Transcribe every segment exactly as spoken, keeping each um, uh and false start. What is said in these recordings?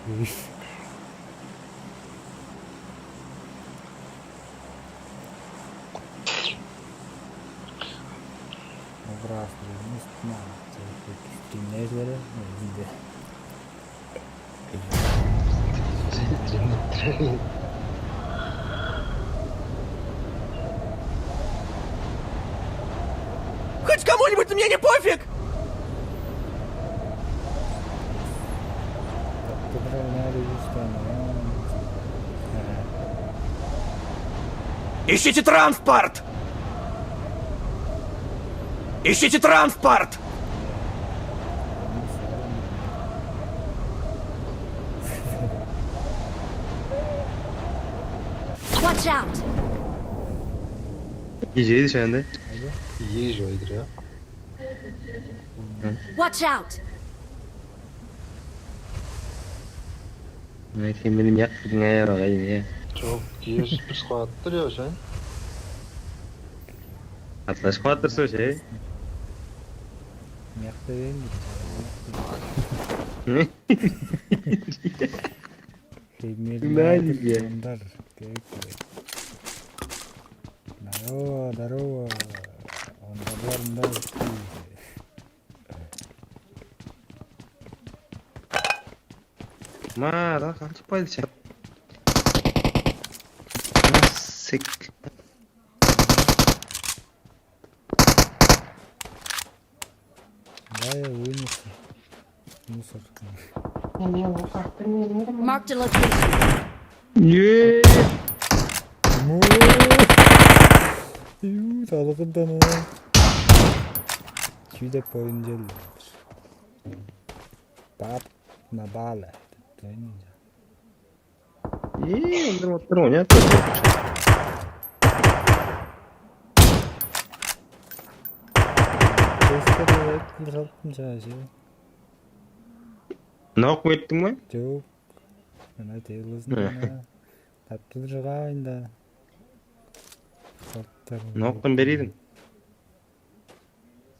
Образ не знаю, стримнер бере, не знаю. Хоть кому-нибудь мне не пофиг! Ищите транспорт! Ищите транспорт! Watch out! Иже дишенде. Ие жоойдур я. Watch out! Мен сен мени мyak билиңе багай не. Чок, киеш бир скваттыр я ошай. Атлаш кваттырсо ше. Мякта бен. Хеймер. Мындай дийге. Ондар керек. Здорово, здорово. Ондар бар, ондар. Ма, да калчыппайды чак. Сик. Да, я вынесу. Мусор. Marked a location. Е. Ю, талыгындан. Чүй деп боюн жел. Бат на бале. Ии, ындыр оттур оня. Тесте дээп кылдыралыптым чаажы. Нок берттиң бе? Жок. Ана тейлизин. Таптыр жыгаайында. Соттар. Ноктан берийдиң.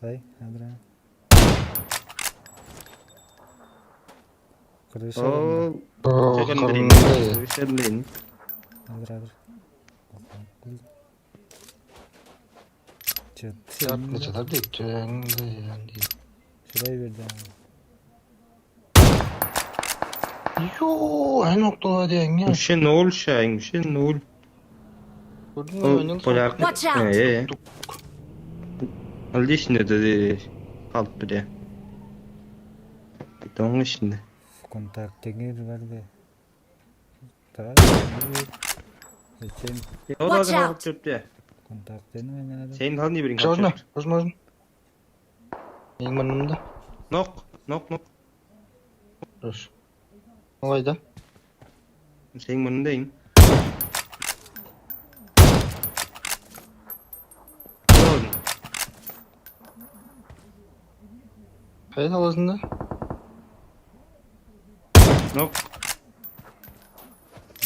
Ай, адыра. Крыша. Ол чекендирин. Крыша билейн. Адыр, адыр. Чат. Чатны чатар дейт чөңдө. Шырай берди. Ю, эн октова дегенге. Мишен ол шайың, мишен ол. Көрдүң бе, Поляк. Watch out! Э, э. Отлично, да, да, да. Халт биле. Бетонның ишинде. Контактыңар бар бе? Та. Зачем? Watch out! Контактының аңа. Сен халны бериң. Можно, можно, можно. Эң мурнунда. Нок, нок, нок. Хорош. Алайда. Сен мурнунда эң. Кайда алазында? Нок.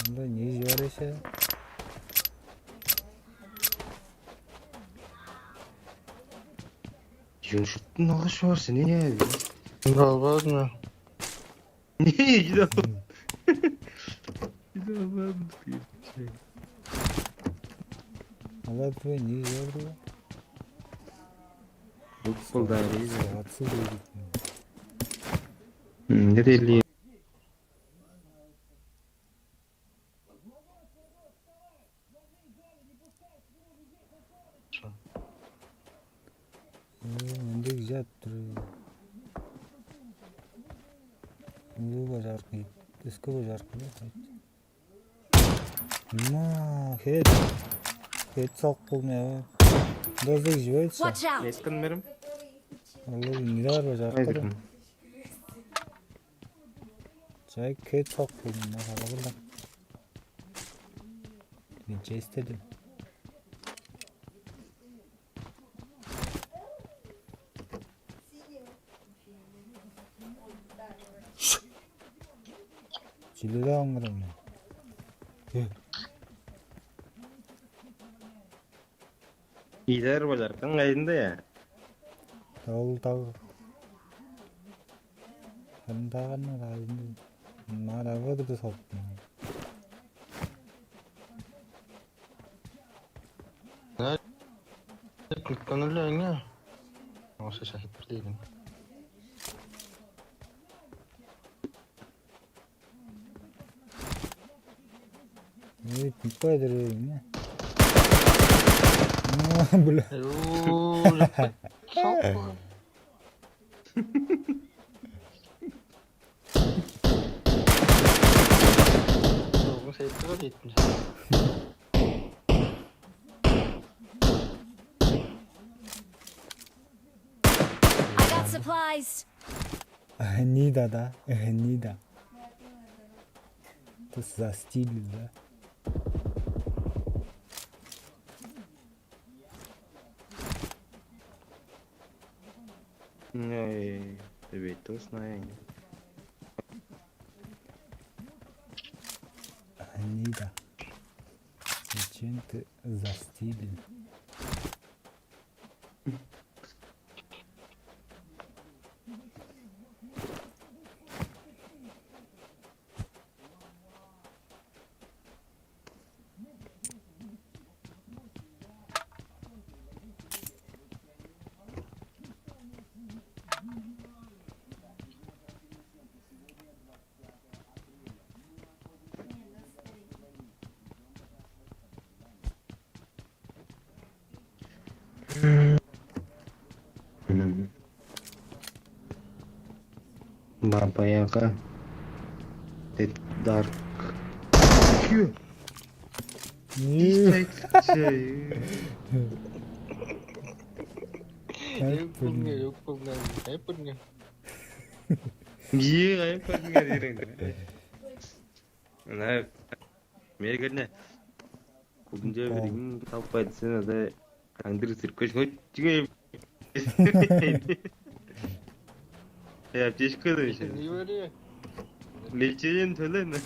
Анда не жибересе? Жумшуттун алгаш бар сен, не? Ында албадым. Не, жида. Жида албадым. Алар тура не жиберди? Букпулдар, жида. Атсыз. Не дейли? Мындыг жат тур. Улуу бажаркы, өскө бажаркы. Ма, хет. Хет салып болмай. Дозу жибейт. Watch out! Эскин берим. Улуу нирар бажаркы. Чай кет сокпун, мына халабылдан. Мен честедим. Чилиде аңгырам мен. Э. Идер болар, кың кайында я? Ол таг. Хандаганы кайында? Нарага да салыптым. Да, кылыптанылла эңе. Оңуса шахиттер дейдим. Эй, туппай дыр, не? А, бля. Ю, жаппа. Сокпа. Ону септиге дейтим. I got supplies. Нида, да? Нида. Ты застиль, да? Эй, ты ведь точно, эй. Нида. Зачем ты застиль? Баба Яга. Dead Dark. Чү? Ий, чай. Ай, ёк болуңар, ёк болуңар, ай, болуңар. Ие, ай, болуңар, иреңер. Ана, мегерне. Бүгүнче бир иң талпайды сен ада андыр сиркеш, ой, чиңе. Я аптечка да еще. Не говори. Лечение төле на.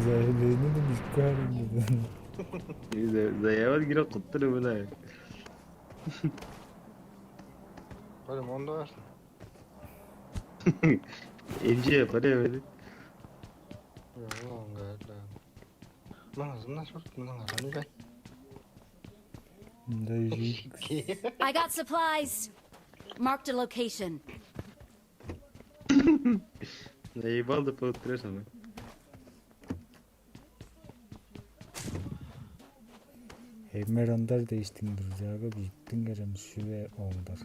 Заявление да бишкарым. Заяват кире куттур мына. Барым онда барсын. Эмче япар эведи. Мына азымдан шорт, мына азаны кай. Мында южик. I got supplies. Marked a location. Заебал деп болуп турасың ба? Хеймер ондар дээштиң дуржаага биттиңерем шүве оңдар.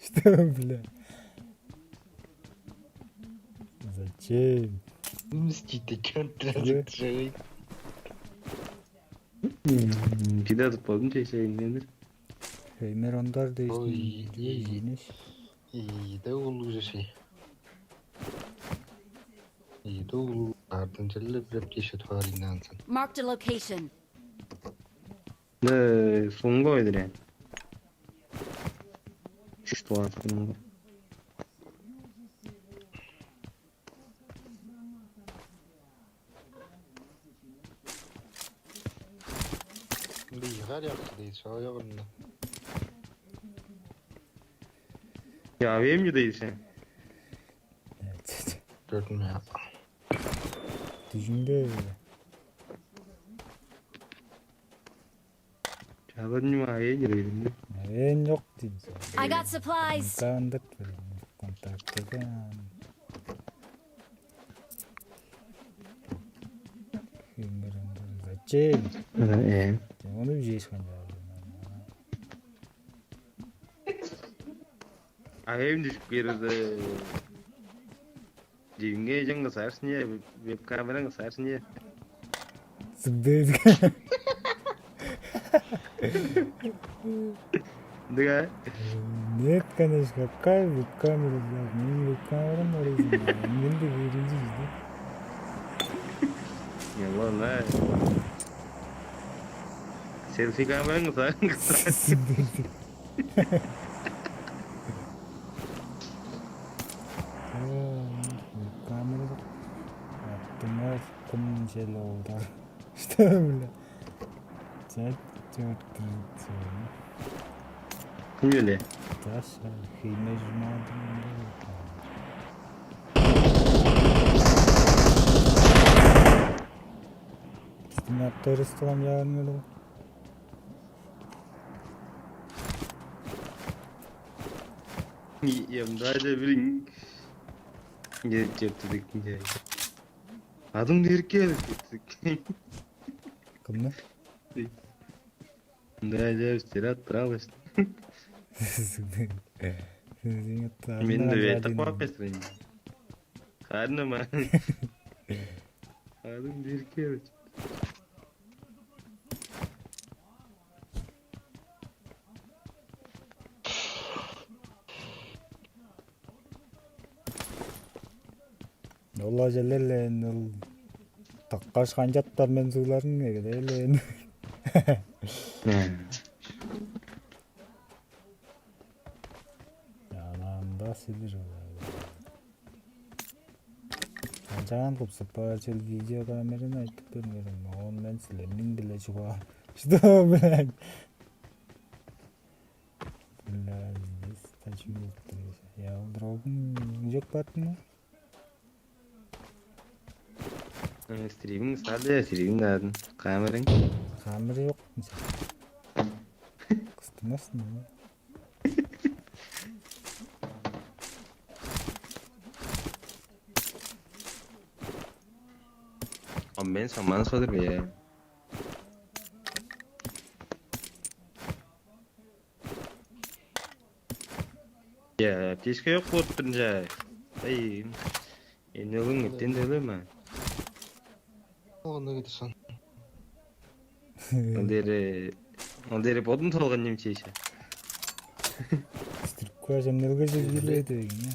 Что, бля? Зачем? Мстите, чё ты? Киде тып болдум чейшейинденир. Хеймер ондар дээштиң. Ой, жинеш. Ийде улуг жашай. Ийде улуг ардынчылы биреп кеше туарындан сан. Marked a location. Э, сумга ойдур, э. Чүш туар сумга. Бийгар якты дейт, шоо ёгунда. Я, вем не дейт сен? Көрдүм я. Түжүңдө. Чалынма, ээн чырыйдым. Ээн жок дейм. I got supplies. Контакт берем. Контактыга. Зачем? Э. Ону жеш канча. А ээн дүшүп берди. Дивиңге эжең кызаарсың ийе, веб-камераң кызаарсың ийе. Сыгдык. Дыга. Нет, конечно, какая веб-камера, блядь? Мени веб-камерам бар эди. Мен де беринчи жиде. Не ладно. Селфи камераң кызаарсың. Сыгдык. Камера аттыңар кым жел олдар. Что, бля? Чат чорттуруп. Ким эле? Даша, хейме жумадым. Динаттырыстылам яарыңар ол. Янда же билиң. Нерчептидик. Адың нерке кеттик. Кымны? Да, я стерат правость. Мен де ветер папестин. Карнама. Адың нерке. Ол ажелелен ол таккаш канчаптар мен сууларын эгелээлен. Ананда силер. Анчаан кылып сыппаар чел видео камераны айтып көрүңерем. Оон мен силерниң биле чугаа. Что, блядь? Бля, здесь тачу болуптур. Я ол дробун ужек баттым. Стриминг сады, стриминг дадын. Камеринг. Камера жок. Кыстымасын. А мен саман содур бе. Я, аптечка жок болуп турунча. Ай, эни ылың эттен деле ма? Ону кетирсен. Ол дери, ол дери бодун толган немчейше. Структура жемнелге жегиле деген.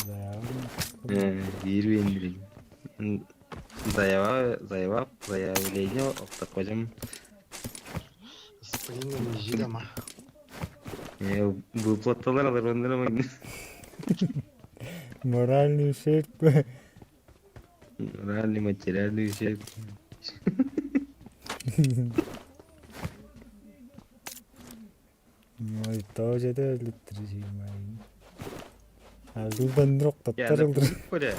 Заявын. Э, ирвейн. Заява, заява, заявление октап кожам. Спринг нижи дама. Э, выплаталар алар ондан. Моральный ущерб. Моральный, материальный ущерб. Ой, тоже да өлүптүр жыймайын. Ажылдан бир октаттар ылдыр. Пулик бар я.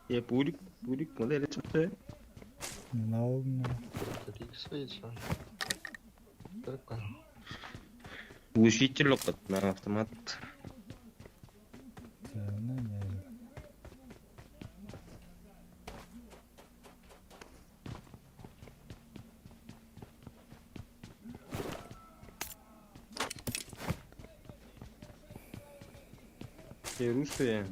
Е, пулик, пулик, мына эле чыкты. Мына алдын. Пулик сыйча. Көрүп көр. Глушитель окот, мына автомат. Жана не? Русская.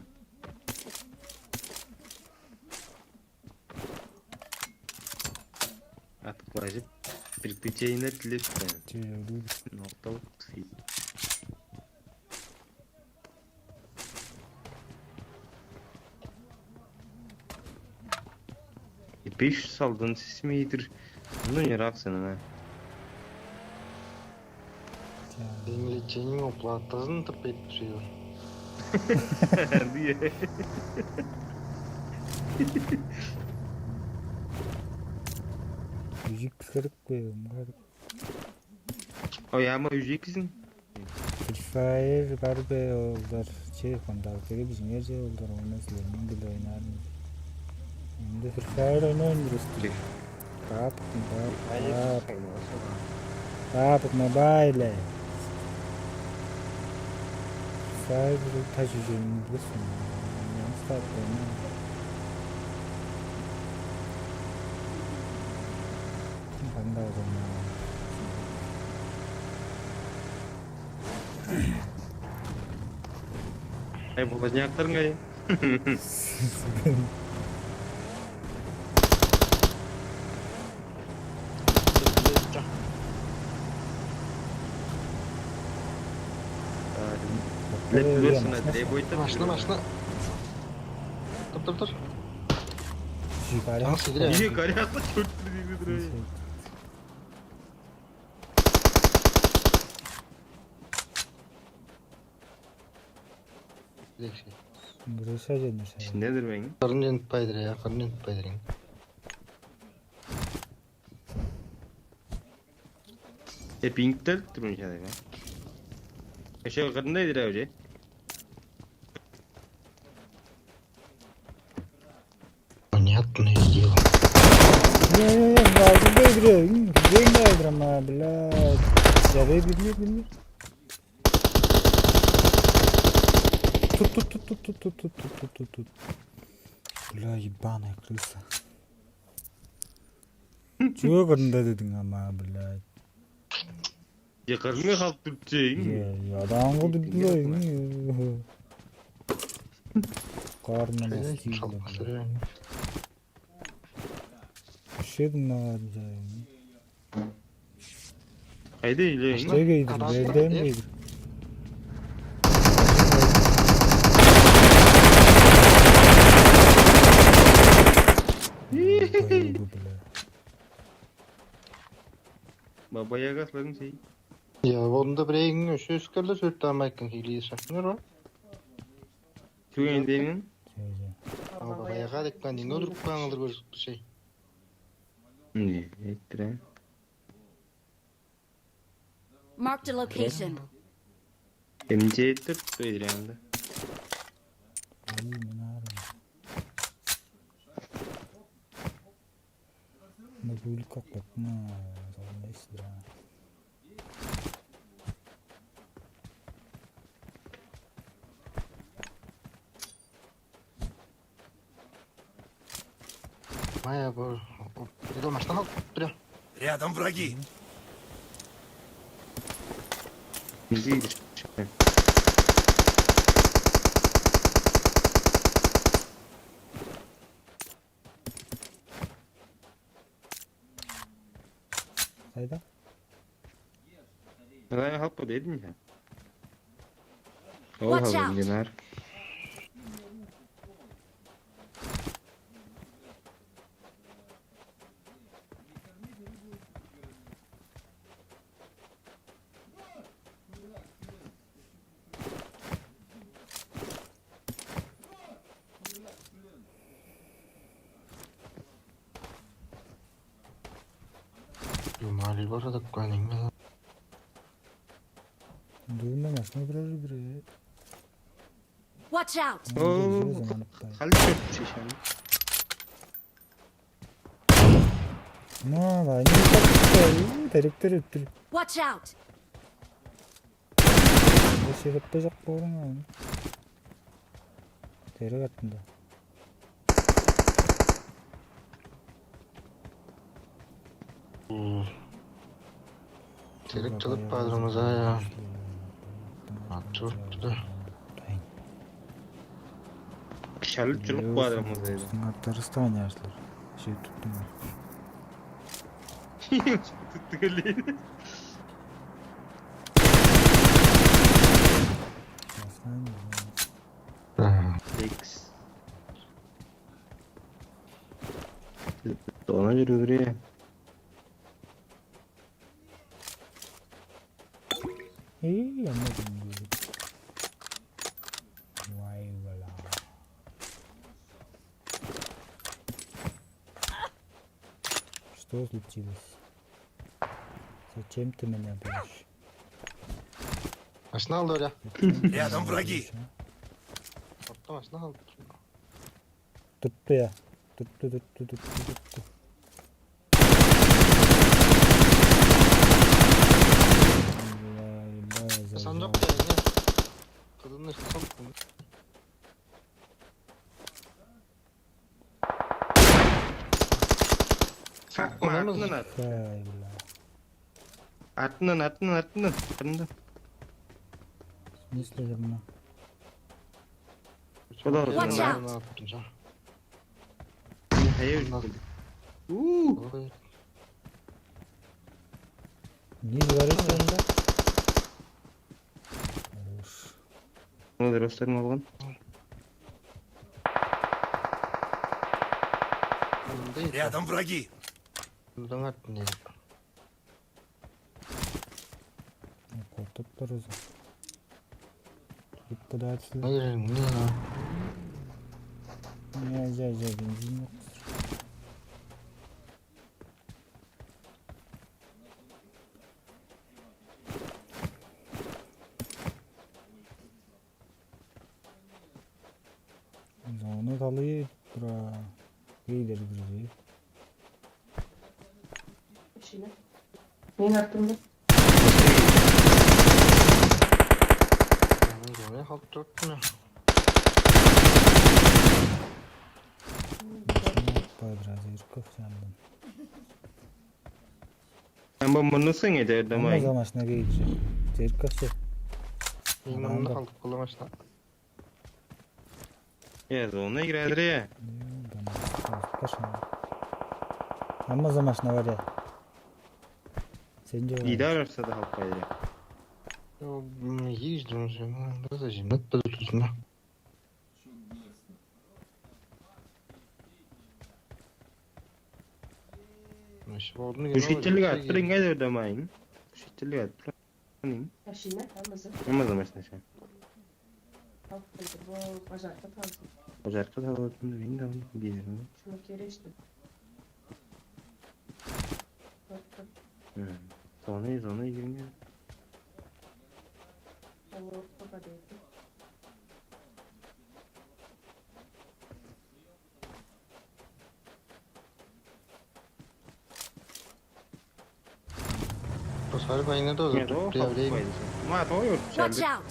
Аткылажып, приключениелер тилеп. Че, улуу. Нокталып. Беш салдан сес метр. Ну, не рак сен, а. Деңлечениң оплатазын тып этип сөйөр. Дие. Үжүк керек бе, ымга? Ой, ама үжүк кизин. Free Fire бар бе, олдар? Че, контактыгы бижиңер же, олдар, ону силерниң биле ойнаар мен. Мен Free Fire ойнойм просто. Пап, пап, пап. Пап, мобайле. Free Fire та жүженин билесиң. Мен старт ойнойм. Кандай ойнойм? Ай, бу поздняктарың ай. Машина, машина. Тур, тур, тур. Жигара. Таңсыгыра. Ие, горяхта чөрттүр дейди. Лекси. Грыша жөнүр сен. Ичиндедир бең. Кырын жөнүп байдыр, я, кырын жөнүп байдыр. Э, пингтел турун чадай бе? Эше кырында идир уже. Аттын изди ол. Не, не, не, не, алдым, бей, бля, м, бей, бля, драма, блядь. Я, бей, бей, бей, бей. Тут, тут, тут. Бля, ебаная крыса. Чего кырында дедиң, ама, блядь? Я, кырны халып турчу эң. Я, я, даңгы дүрдүлө эң. Карны бастыйлы, блядь. Шедин, наверное. Кайда иле эң? Иштеге идир, берден идир. Бабаяга сыларың сей. Я, онда бирээң өшө өскерлер сөрт амайкын хилии шахныр ба? Түген деймин. Бабаяга деп кан иң олуруп каан кылдыр көрүп турчай. Не, эттире. Marked a location. Эмчееттер туйдыраңда. Ой, мен аарым. Мына гүлүк кокпот, мына, солун эсир, а. Мая, бу, бу, бу машина алып тур. Рядом враги. Иди, иди. Кайда? Ылай хаппы дедим я. Ол Watch out! Хавын динар. Юмали бара деп каан эң. Дуунда машина турар бир. Watch out! Оо, хал чөпчү шан. На, ва, не так, теректер өттүр. Watch out! Бешерепте жок болуң аны. Терек артында. Терек чылып баадырымыза я. Ат чылыпты да. Шалып чылып баадырымыза эди. Аттары станяшылар. Шей туттум. Туттугелейни. Лекс. Дона жүрүгүрү. Эй, я могу не говорить. Вай, вала. Что случилось? Зачем ты меня бьешь? Машина алды, Оля. Рядом враги. Отто машина алды. Тутту я. Тутту, тутту, тутту, тутту. Сан жок. Кыдыны сон. Артынан ат. Ай, бля. Артынан, артынан, артынан. Кырында. В смысле, кырында? Watch out! Кая өтүп келди? Уу! Не говорит анда? Хорош. Ол ростарын алган. Рядом враги. Кырдың артында. Кортуп тур өзү. Куда сюда? Ай, не. Не, я, я, бензин. Зона талыы тура. Гейлер киржи. Машина. Мен артымда. Жана халып турдум. Машина атпай бир аз эркек жандын. Сен бо мурнусуң эде Ама домай. За машина гейджи. Эркек ше. Мен мурнуну халып кыла машина. Э, зона играет ре. Ама за машина бар я. Сен же. Идар арса да халып кайдыра. М, есть же уже, ну, даже жинап да tutsun. Вообще, вот, ну, Ушиттилик аттыр иңге дөрдөмайын. Ушиттилик аттыр. Машина, амазы. Амазы машина ша. Алып келди. Бу бажарка талсын. Бажарка талатын мен да билирим. Шуну керешти. Зоны, зоны игринге. Алло, пока дейди. Посмотри, война тоже. Нет, о, приобрели. Ма, то ой, Watch out!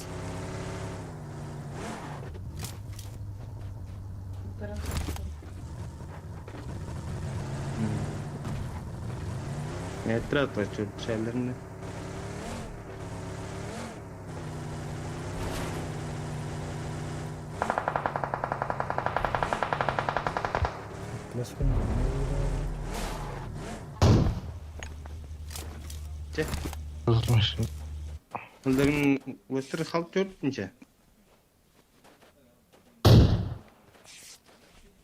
Нет, тратла, что, челлерный. Че. Ылдырың өстүр халып чордунча.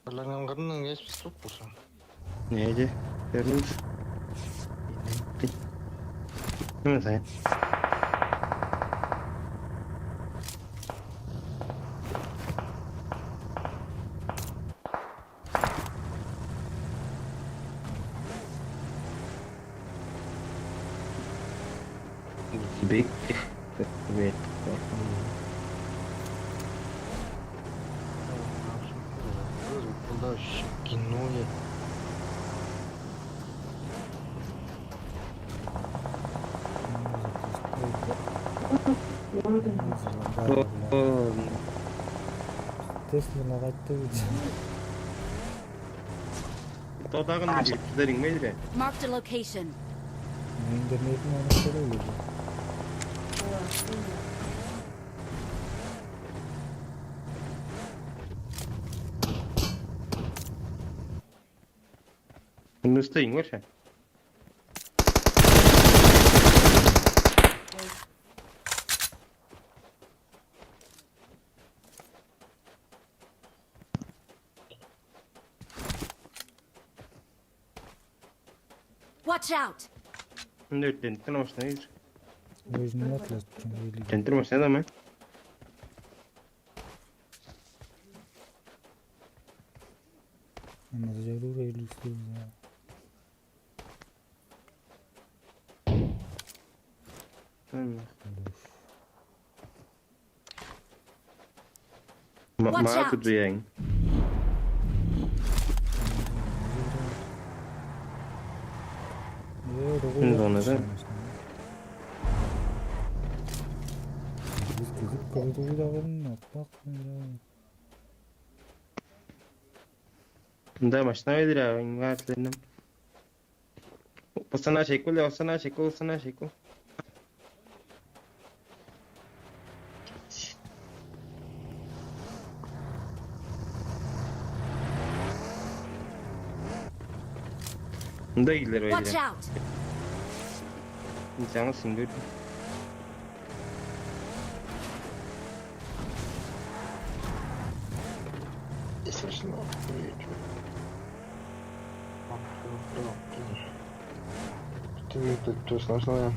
Ылаңан кырының эс бис туруп болсун. Неге? Бермеймиз. Неме сайын? Бек. Бек. Куда кинули? Теслер нагайтты. Тодагын билип силер иңмейдир. Marked a location. Интернетин аны көрөй. Мында стейн бар ше. Watch out! Нерден машина ир. Өзүнүн атлас. Тентир машина да мен. Ама зажару рейлистер. Маа кудуяң. Сен зонада. Биз кызып калдыгы дагын атпак. Мында машина келир а, ыңга силерден. Пацана чеккул, пацана чеккул, пацана чеккул. Мында кийлер Watch out! Жаңы сиңдир. Ты мне тут что, сложно?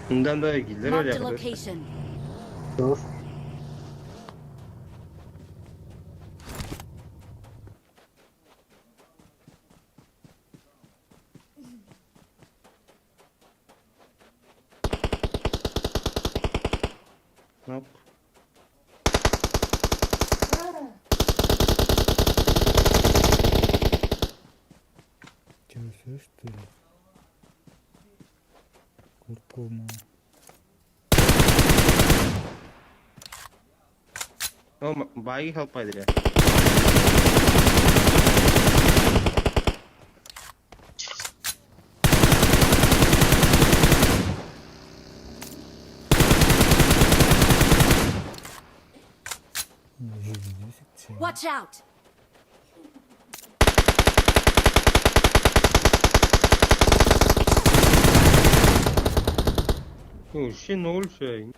Мындан да килдер Marked a ойнап. Location. Тур. Нок. Чего, всё, что ли? Куртулма. О, м-, байги халып кайдыр я. Watch out! Вообще ноль всё. Ну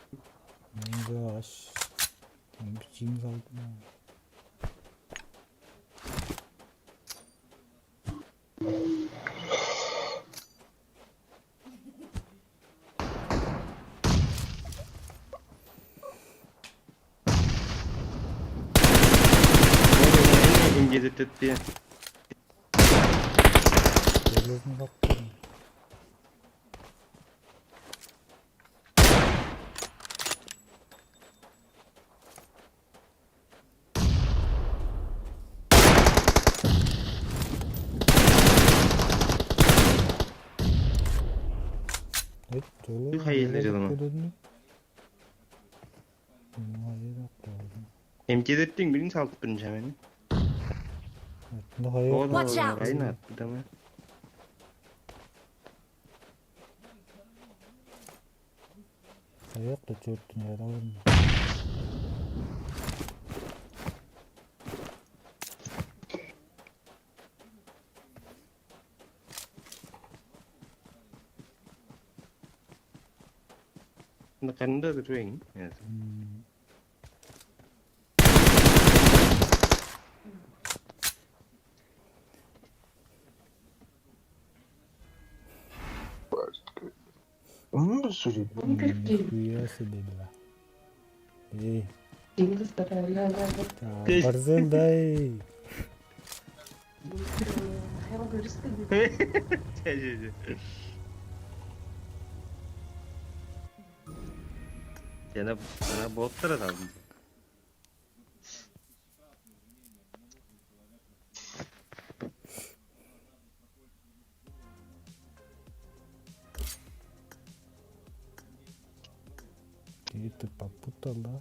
да, аш. Там бичиң салдым. Инкезип тетти. Белезин капты. Эт, долу. Хайырлы жылымы. Көдедин. М, хайыр ак, долу. М Т дөрттүң бирин салып турдум чаманы. Эт, ну, хайыр. О, Watch out! Райна, бу да ма. Аякта чөрттүң, яраларым. Ында кырында тур эң. М. М, сүрүп. Нихуя себе, бля. Эй. Динго старая, ля, ля, ля. Чаа, Кеш. Барзен дай. Хайван көрүстү. Че, че, че. Жана, жана боттар аталдым. Кирип попутала.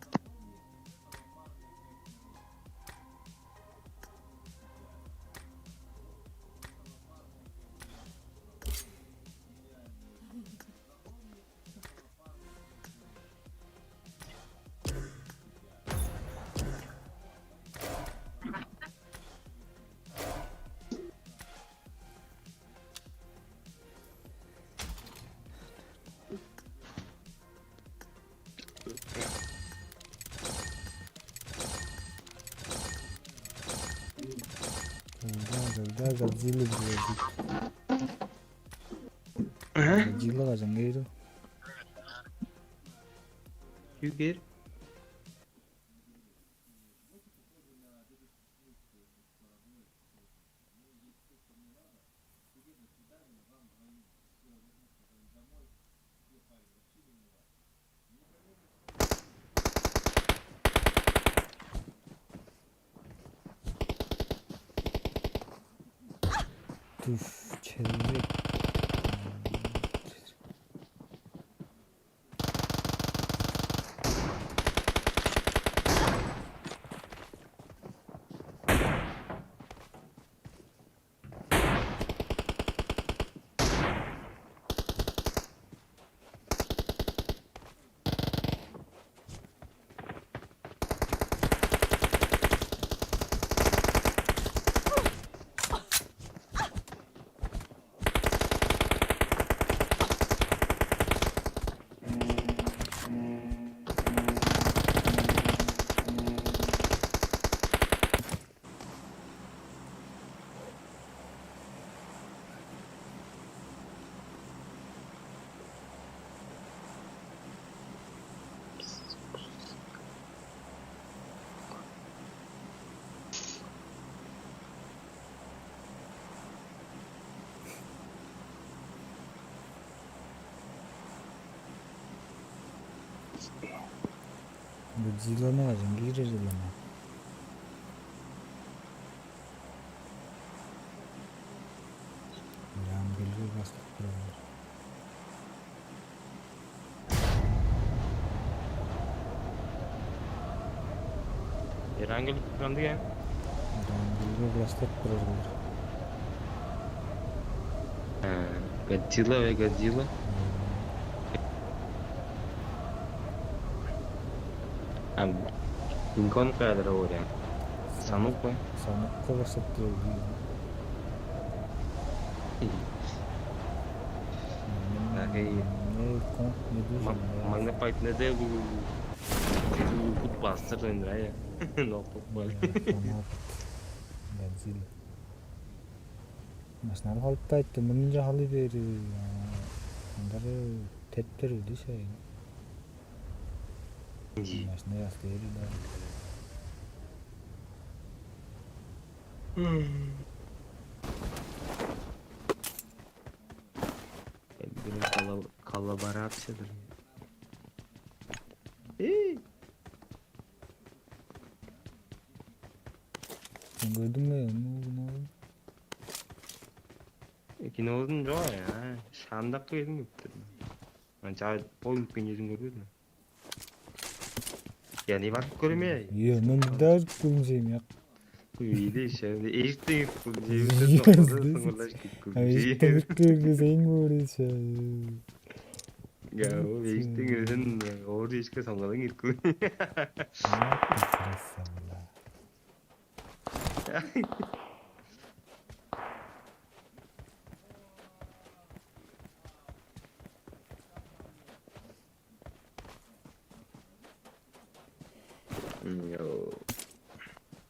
Когда, когда Годзилла будет? А? Годзилла кажан кээр? Күү кээр? Түш, челлек. Годзилланы кажан киирер эле ма? Ам белги бастырып турар. Иран келип турган деген. Ам белги бастырып турар. Э, Годзилла бе, Годзилла? А Кинг-Конг кадар ол вариант? Санук бе? Санукка башап турар. Ага, не конг не дужа. Маңнап айтына де бу. Сен бут бастырдың, ая. Нокуп кой. Годзилла. Машинаны халып айтты, мынча халый бери. Андары тептер өдү шай. Машина ястыйры да. Бир коллаборациядыр. Эй! Сен көрдүң бе ону, кинону? Кинозун жок, я шаандакы кезин көрүптүр. Анча бой бүткөн жерин көрбөдүм. Я не барып көрөм я. Е, мен даже көрүнчейм я. Үйде ишенди эжиктен кылып жиберди. Эжиктен кылып жиберди, эң көрүнчей. Я ол эжиктен кирген оор эжикке соңгадан кирип көр.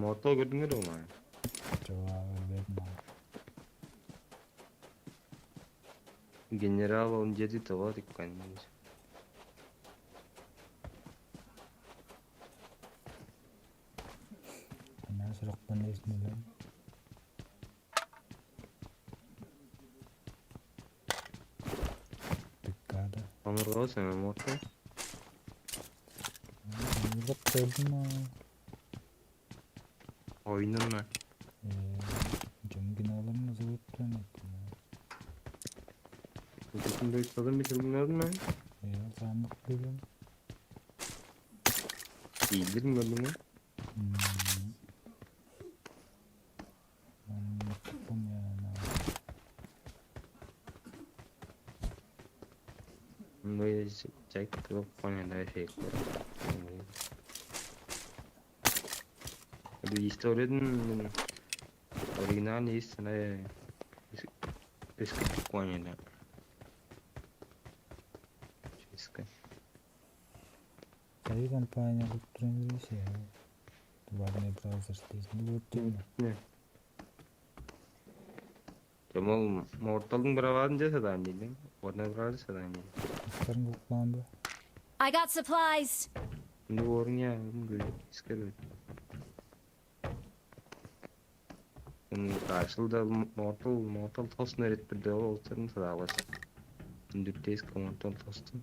Мото көрдүңер бе? Чоо, көрбедим аны. Генерал он жети тыва деп кайын. Ана суракпан дээшин элем. Дыккаада. Омургавыс эме морта. Омургап көрдүм а. Оюнун ма? Э, жөңгүн алам ызылып туран экен. Үчүсүн бек садын бит ылгыңадын ма? Э, замык билем. Ийилдирин көрдүң ма? Мындай чайт кылып койганда эффект. Бу историядан оригинальный истинная өскөтүп койганда. Ческа. Кайы компания кылып турган дээш, э? Warner Brothers дээш, не болуп тур? Не? Чом ол Mortalдың правадын же садаан дейдиң? Warner Brothers садаан дейдиң. Астарын кылып каан бе? I got supplies. Ынды орун я, ынды искер бе? Ын кашылда Mortal, Mortal тостун эретпирди ол олчарын садаалаш. Үндүртээс Mortal тостун.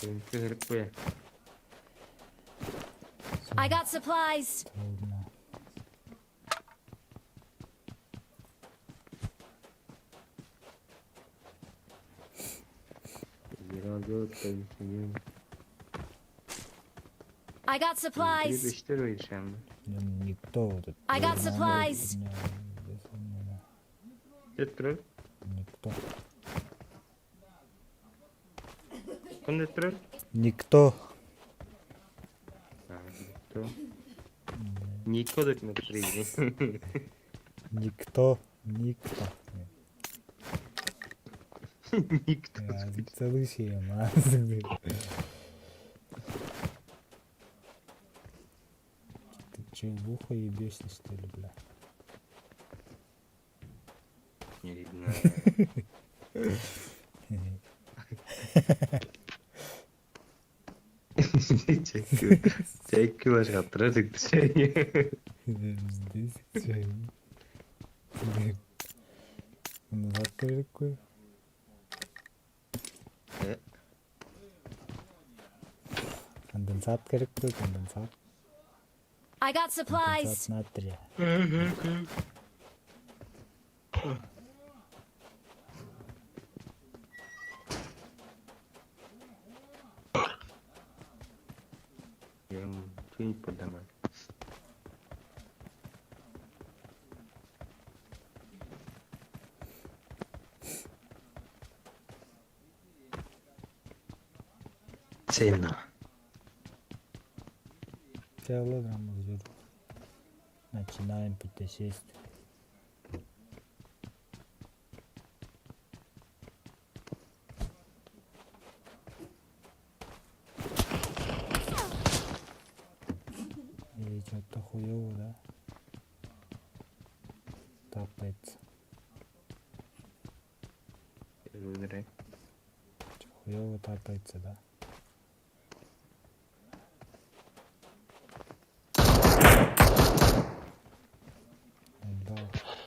Эмки херек бе? I got supplies. Бир алды өттөн. I got supplies. Бир иштер ойшам. Никто вот. I got supplies. Эттирер? Никто. Кым эттирер? Никто. А, никто. Никто деп ме турайын? Никто, никто. Никто. Я, целый шея, мазы. Ты чё, в ухо ебёшься, что ли, бля? Не видно. Чекки, чекки баш каттыра тыктышайы. Биздесик чайын. Муну сатып берип кой. Э, Конденсат керек бе, конденсат? I got supplies. Конденсат надо, я. Ем, чейип бердим мен. Сильно. Целый рамы. Начинаем путешествие. Эй, чё-то хуёво, да? Тапается. Өлүрей. Хуёво тапается, да? Анда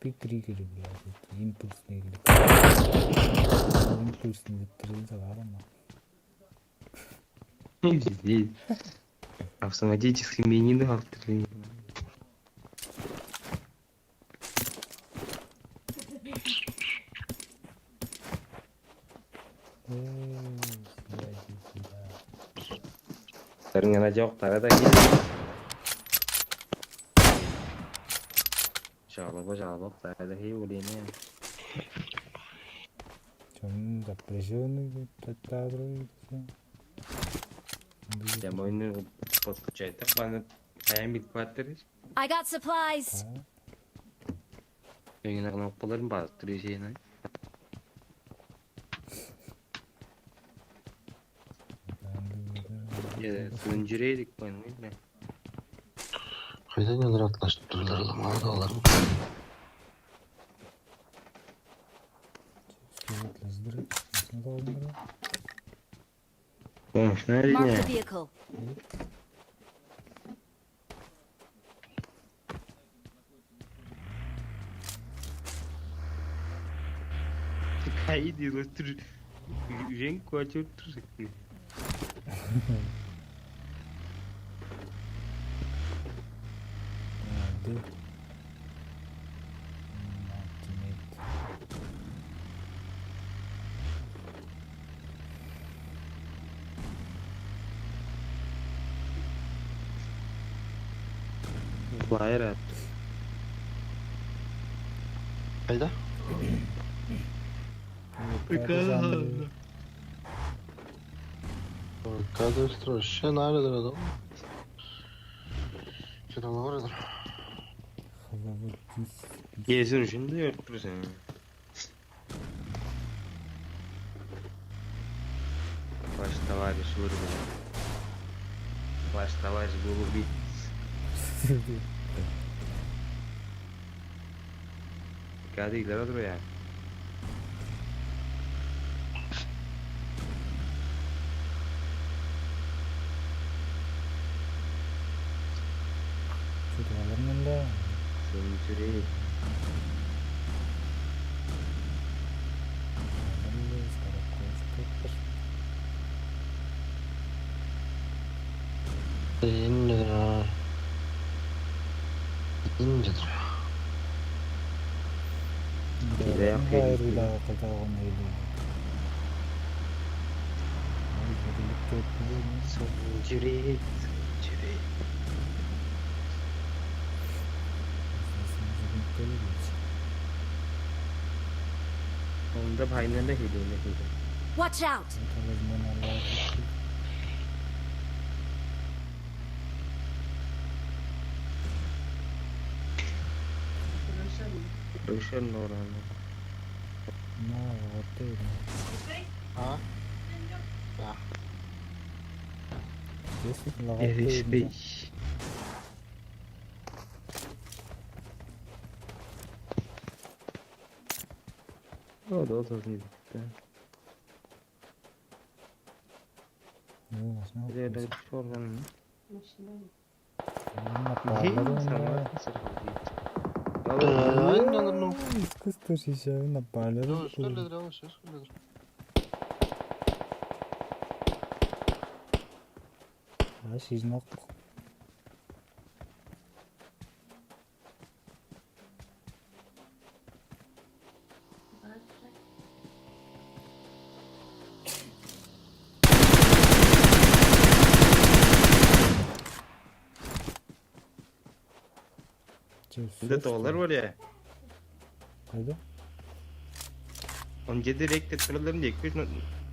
биг три кирип, блядь, импульсный или как? Импульсный деп турдум, салган. Здесь автоматический менюну автор. Сарыңана жок, тарада кел. Жалба, жалба, тарада хей улине. Чон запрещённый деп таттаадыр. Тем ойну подключайтып, аны каян билип кааттыр? I got supplies. Өйүн агнап боларын базып тур эжейин. Сүнчүрейдик мен, мен. Кайдан алар атлашып турлар, ламаада олар. Конечно, Marked a vehicle. Кайы дило тур. Үжен куачып тур. Ды. Flyer at. Кайда? Кадастро, ще наре да. Че там говорит? Кезин ушунда ёртур сен. Ваш товарищ вырубил. Ваш товарищ был убит. Кадыйлар отуруп, я. Чүдү алыр мында? Сүнчүрей. Алыр мында, скоро көчүп кеттир. Иннер. Иннер. Кайрыйлаа кылдаган эли. Ай, көрүлүп кетти. Сүнчүрей, сүнчүрей. Онда пайнында хилине хилине. Watch out! Рошен ораны. На, вот ты. А? Да. Здесь вот на. Эриспей. О, да, да, да. Ну, машина. Где-то чёрный. Ай, наныр ну. Искусство шишевин напали. Давай, что ли, давай, что ли? А, ширинок. Ында доолар бар я. Кайда? Он чеди рейк деп тураларында эки үч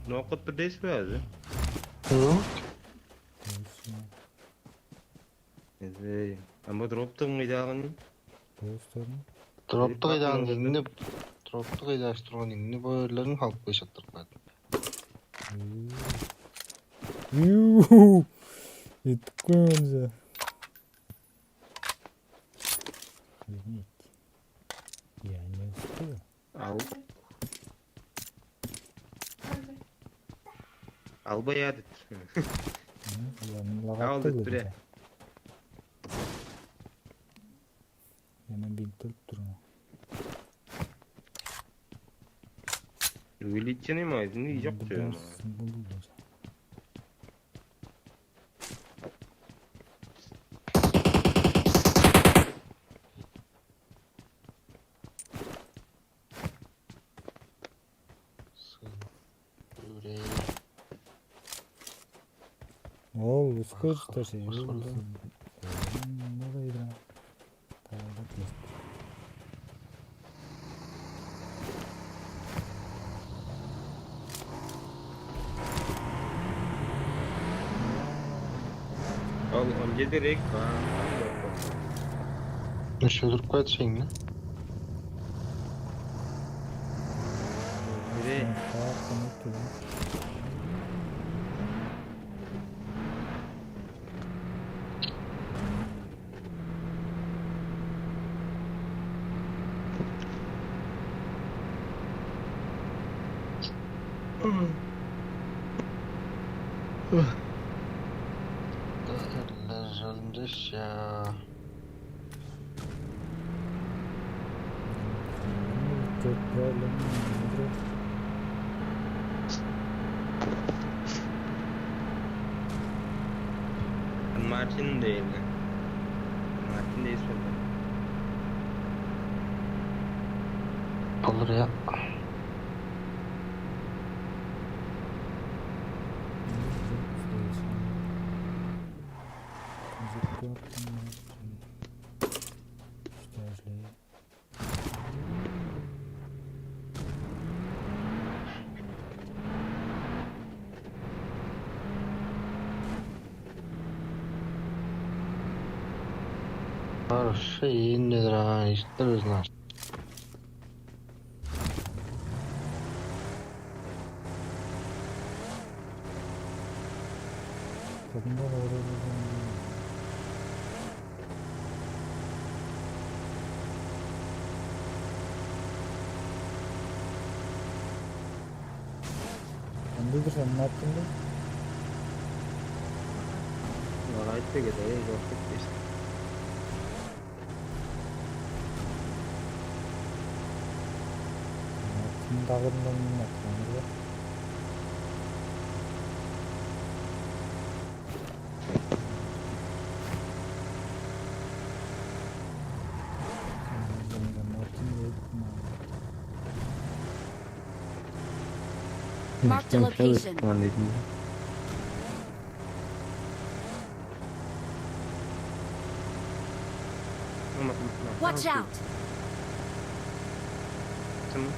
нокот бир дээш бе азы? Ы? Эзей, ам бо дроптуң ыйдаагын? Дроптуң ыйдаагын иңни, дроптуң ыйдааш турган иңни бо эрлерин халып кой шаттырып каады. Юу. Эттик кой онза. Охренеть. Я не успел. Ал. Албай я деп. Ал деп тур я. Эми билдирип тур. Увеличенный магазин жок. Ол ускорить. Ол он чеди рейк ба? Эш өлүрүп кайтсаң да. Бире. Мартин дейли. Мартин дейс болду. Болур я. Хорошо, индер ага, иштер өзүн аш. Кадында калыр. Ындыг-дыр сен, аттың бе? Лагайт бе кеде, эй, жок кетпейсиң. Аттың дагырындан аттаныр бе? Marked a location. Watch out! Tamam.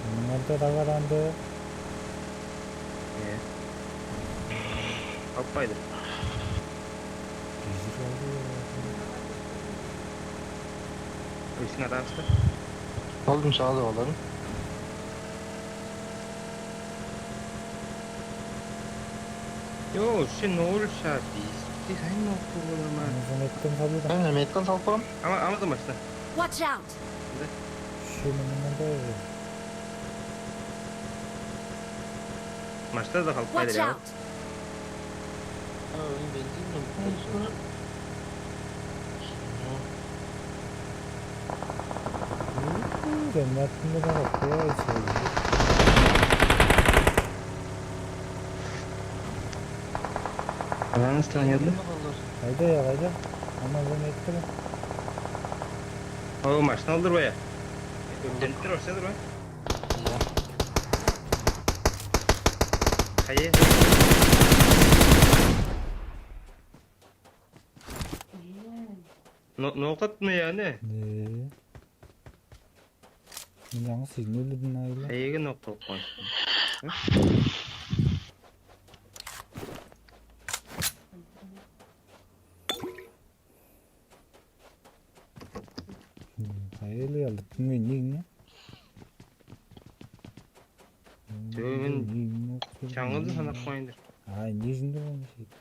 Мындан да дагыранды. Э. Алпайды. Өйсүң адаашты. Алдым, чаалап аларым. Йо, сен ол шаа бис. Бис айн мокку болама. Музу меттен салды да. Мен меттен салып коем. Ама, ама да машина. Watch out! Шүнү мында. Машина да халып Watch кайдыр, я. Out! А, ой, бензин там. Уу, жаммартында да халып кайдыр. Ылаңыс таныылды. Кайда я, кайда? Ама бо неттир. О, машина алдыр бая. Өттениптер орса дыр бай. Кайы? Но, но кат мы я не? Э. Мен жаңы сигнал билдим айла. Кайыгы нокталып калган. Кайылы алдырттың мен ийиңне? Чөө, мен чаңылды санап каайын-дыр. А, не жүзүндө болмуш ийик?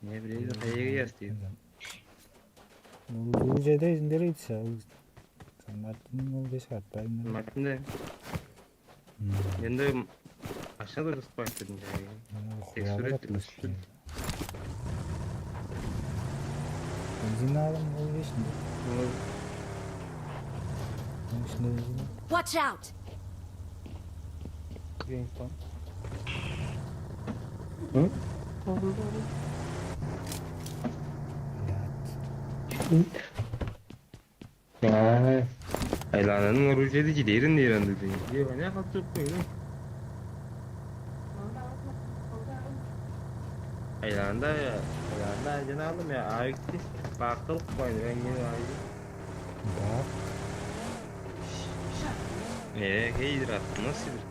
Не билейин, кайыгы яс дейм. Ол дуу чеде жүзүндер ийди ша, ол Сан Мартинниң ол беш катпайын. Мартинде. Мм. Энди ашка-даа кызып каап турдум чагы. Мм, тек хуяалар сүрет атпас үстүн. Бензин алам, ол беш ынча. Ол. Ол ишинде бензин. Watch out! Геймстон. Ы? Блядь. Ы? Аа, айлаанын оружиеди чидээрин дээр андыг дээни. Е, аня катчып койду. Айлаанда, айлаанда ажын алдым я, авикти бактылык койду, мен не авик. Бак. Э, хейдир аттым, насыдыр.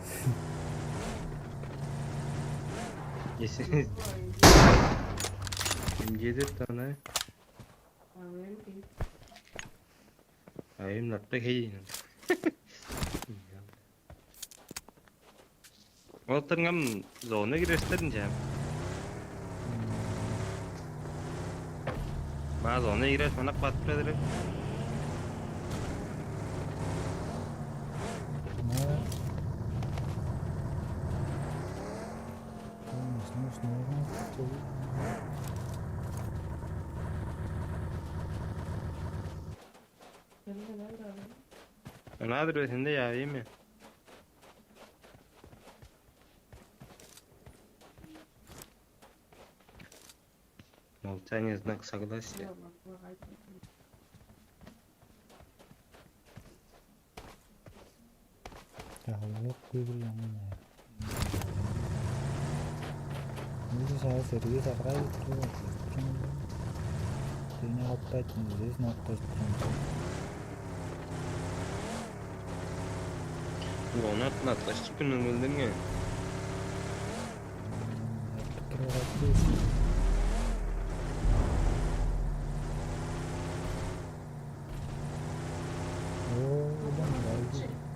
Если... Ким кедет ана? Айым натта хей. Ол тыргам зона кирерстерин чаам. Ма зона кирер, манак батып берер. Ынадыр бе сенде я, ийи ми? Молчание — знак согласия. Чагылык көбүр яңын. Мынча шаа серги сагырай туруп, кыйны каптайтын, үзезин октойтун. Ону атын аткаш чүкүн өңөлдүңө.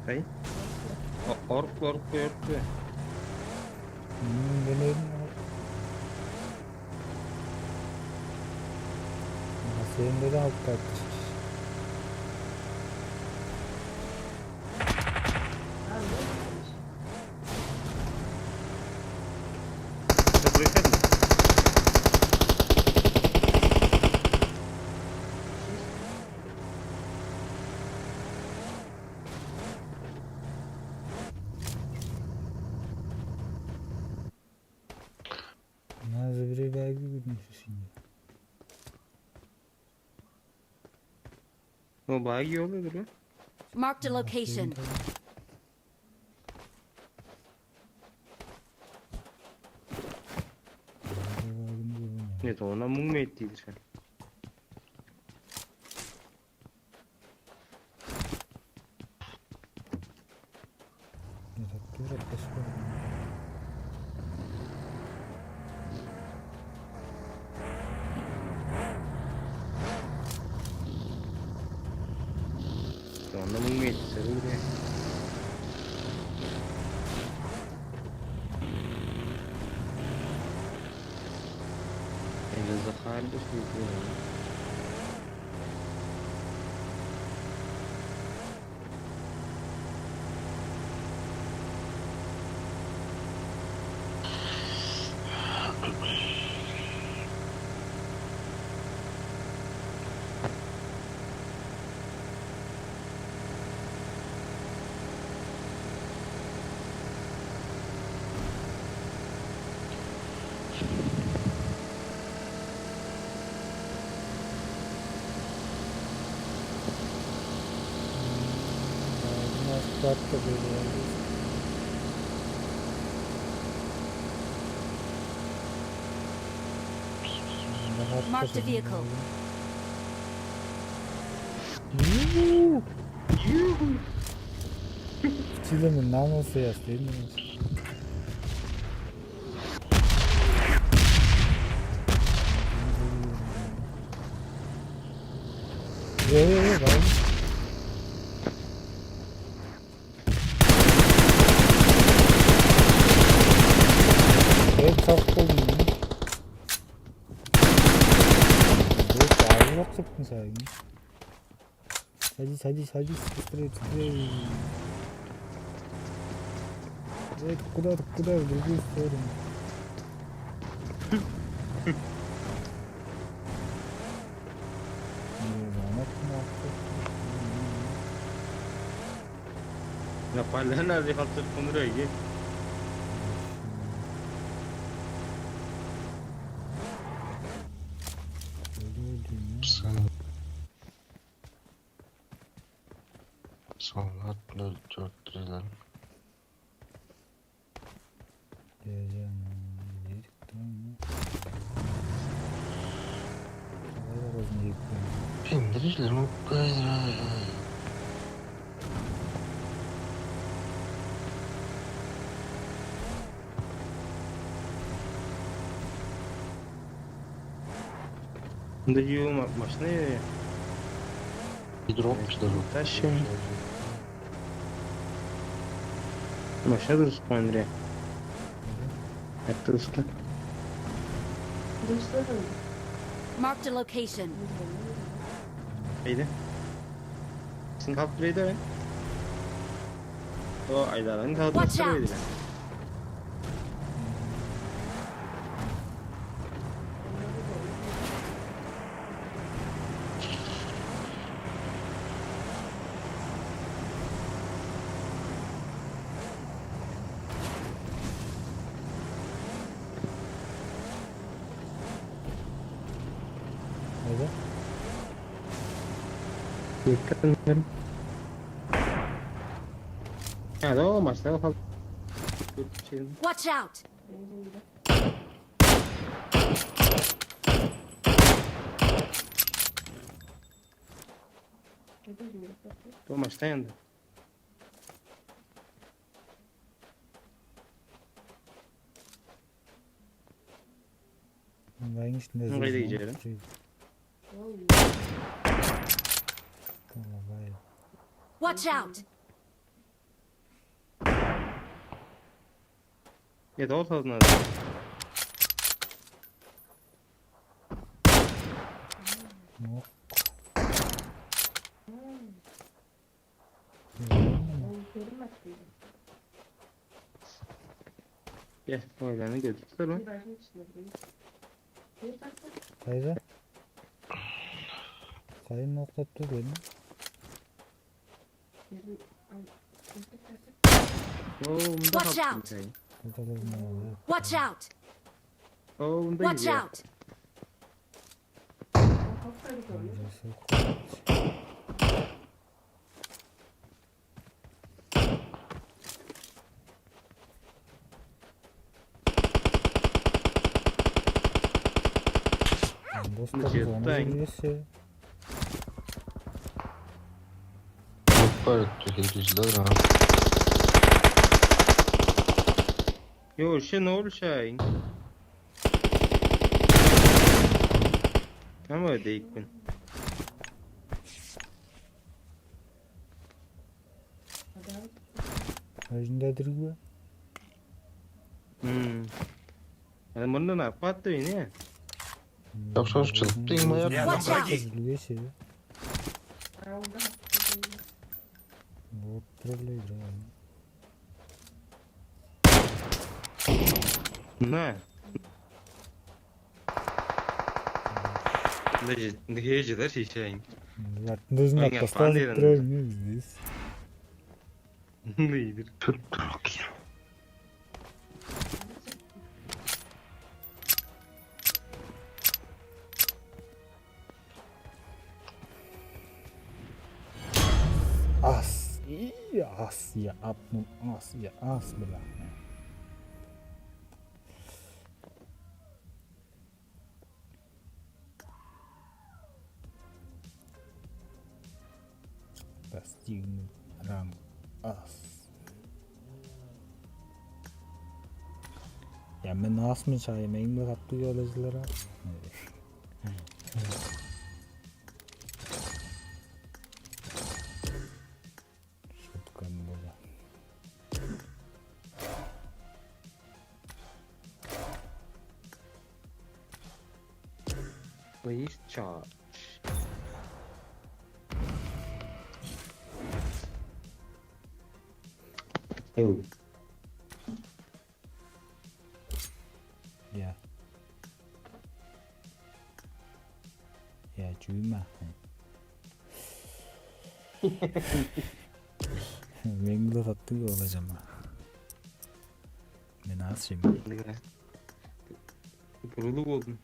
Кай? О, орук, орук, орук. Мм, белейин, орук. Бассейнде де алып кайтыр. Назыбыры баги күдүн сүсүнде. О, баги ёлу-дур, а? Marked a location. Нет, она мумия тигр. Tonda mung meter seru deh. Enggak sekali terus gitu. Маркед vehicle. Чилимин намысы ястыйын. Э, э, э, давай. Э, чок болдум. Бу баары чок чыктың сайын. Садись, садись, садись, быстрее, быстрее. Э, куда, куда, в другую сторону. Э, ана кым атты? На поляна дихалчык кунура иге. Салат нөл төрт триллион. Пендиржилер муккайра. Ында юу ма-, машина юу? Дроп что ли? Тащим. Машина турузуп каан ре. Эптириске. Marked a location. Эйде. Син калып турайды бе? О, айдарын калып Watch out! Турайды. Айда? Ниттен берем. А, да, машина калды. Watch out! Бо машина янды. Мынчайдың иштинде. Мынчайдың иштинде. Давай. Watch out! Нет, ол сазынады. Ок. Э, ойланы көдүрүптер ме? Кайда? Кайын октап тур эми? О, мында. Watch out! Watch out! О, мында. Watch out! Достар, зона бермесе. Yok, böyle tehlikeciler ha. Yo, şey ne oldu şey? Ama değil ben. Өзүндө дириг бе? Мм. Аны мурнундан ап каатты бе, не? Жок, шош чыгып дейм аяк. Билбейсиз бе? Вот проблема. На. Ындыг же-, ындыг хей чыдар шиишейин. Артында өзүн аттастаазып турар эмне биздес. Ындыйдыр. Түп-түп. Ас. И ас, я, ап, ну, ас, я, ас, бля. Достигнут ранг ас. Я, мен асмын чай, меңме каттыг олажылар а. Шуткам бола. Please charge. Эй. Я. Я, чүвүм а. Меңде таптыг болажам а. Мен аз шим. Ындыгра. Бурулуг болдум.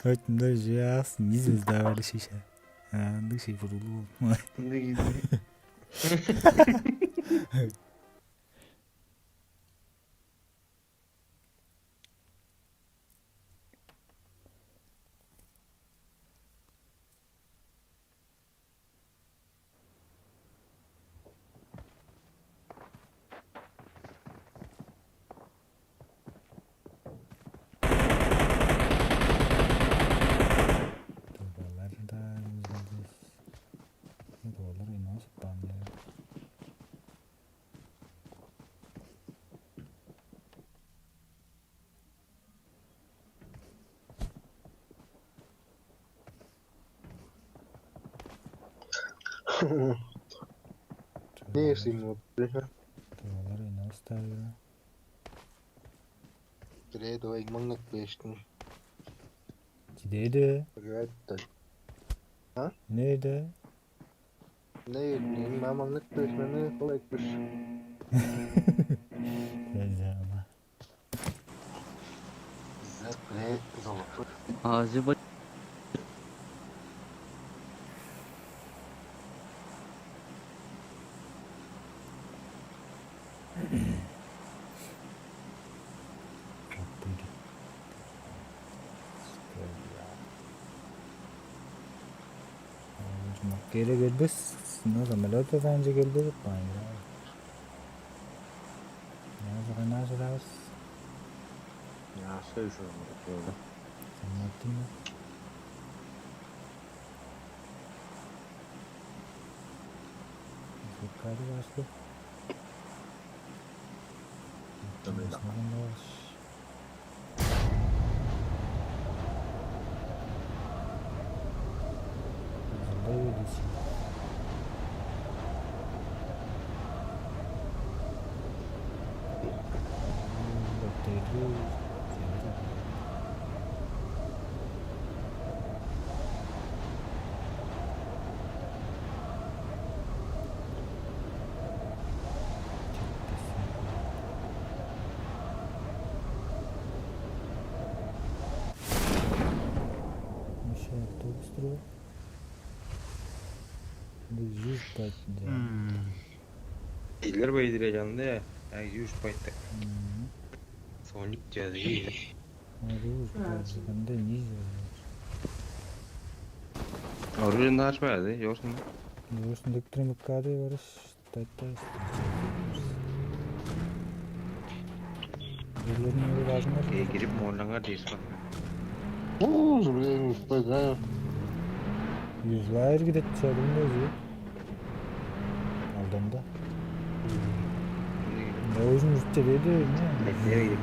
Өтүндө жаас, низ ыздавали шиша. А, ындыг шей бурулуг болдум. Ындыг иди. Тывалар-даа ынчалдыр. Тывалар ынак сыппаан-дыр. Не ишиң болду? Олар ынак-тыр. Бирээ давай маңнак бештин. Чидээди. Привет. А? Неде? Не, не, мамаңнак бештин, не, давай кыш. Чайзама. Азы бо- Кере келбес, мына самолёт даанче келбес байыра. Назыгана чыдабыс. Яшай шуну. Самолёттун. Звукады башты. Давай, давай. Вообще автобус турган. Ындыг жүүш байтында. Мм. Силер бейдире чанында, а, жүүш байтты. Мм. Соник жазы. Андый низ бар. Оружие нарышпайды, ёрсун. Ёрсун деп турам, ыккады барыш. Тайттай. Ерлерин өлүп ажыңар. Э, кирип, моолаңар дээш бар. Уу, блин, успеваю. Юзлайыр кидет чадым да жи. Алданда. Мм. Озун үстеледи, не? Бетер.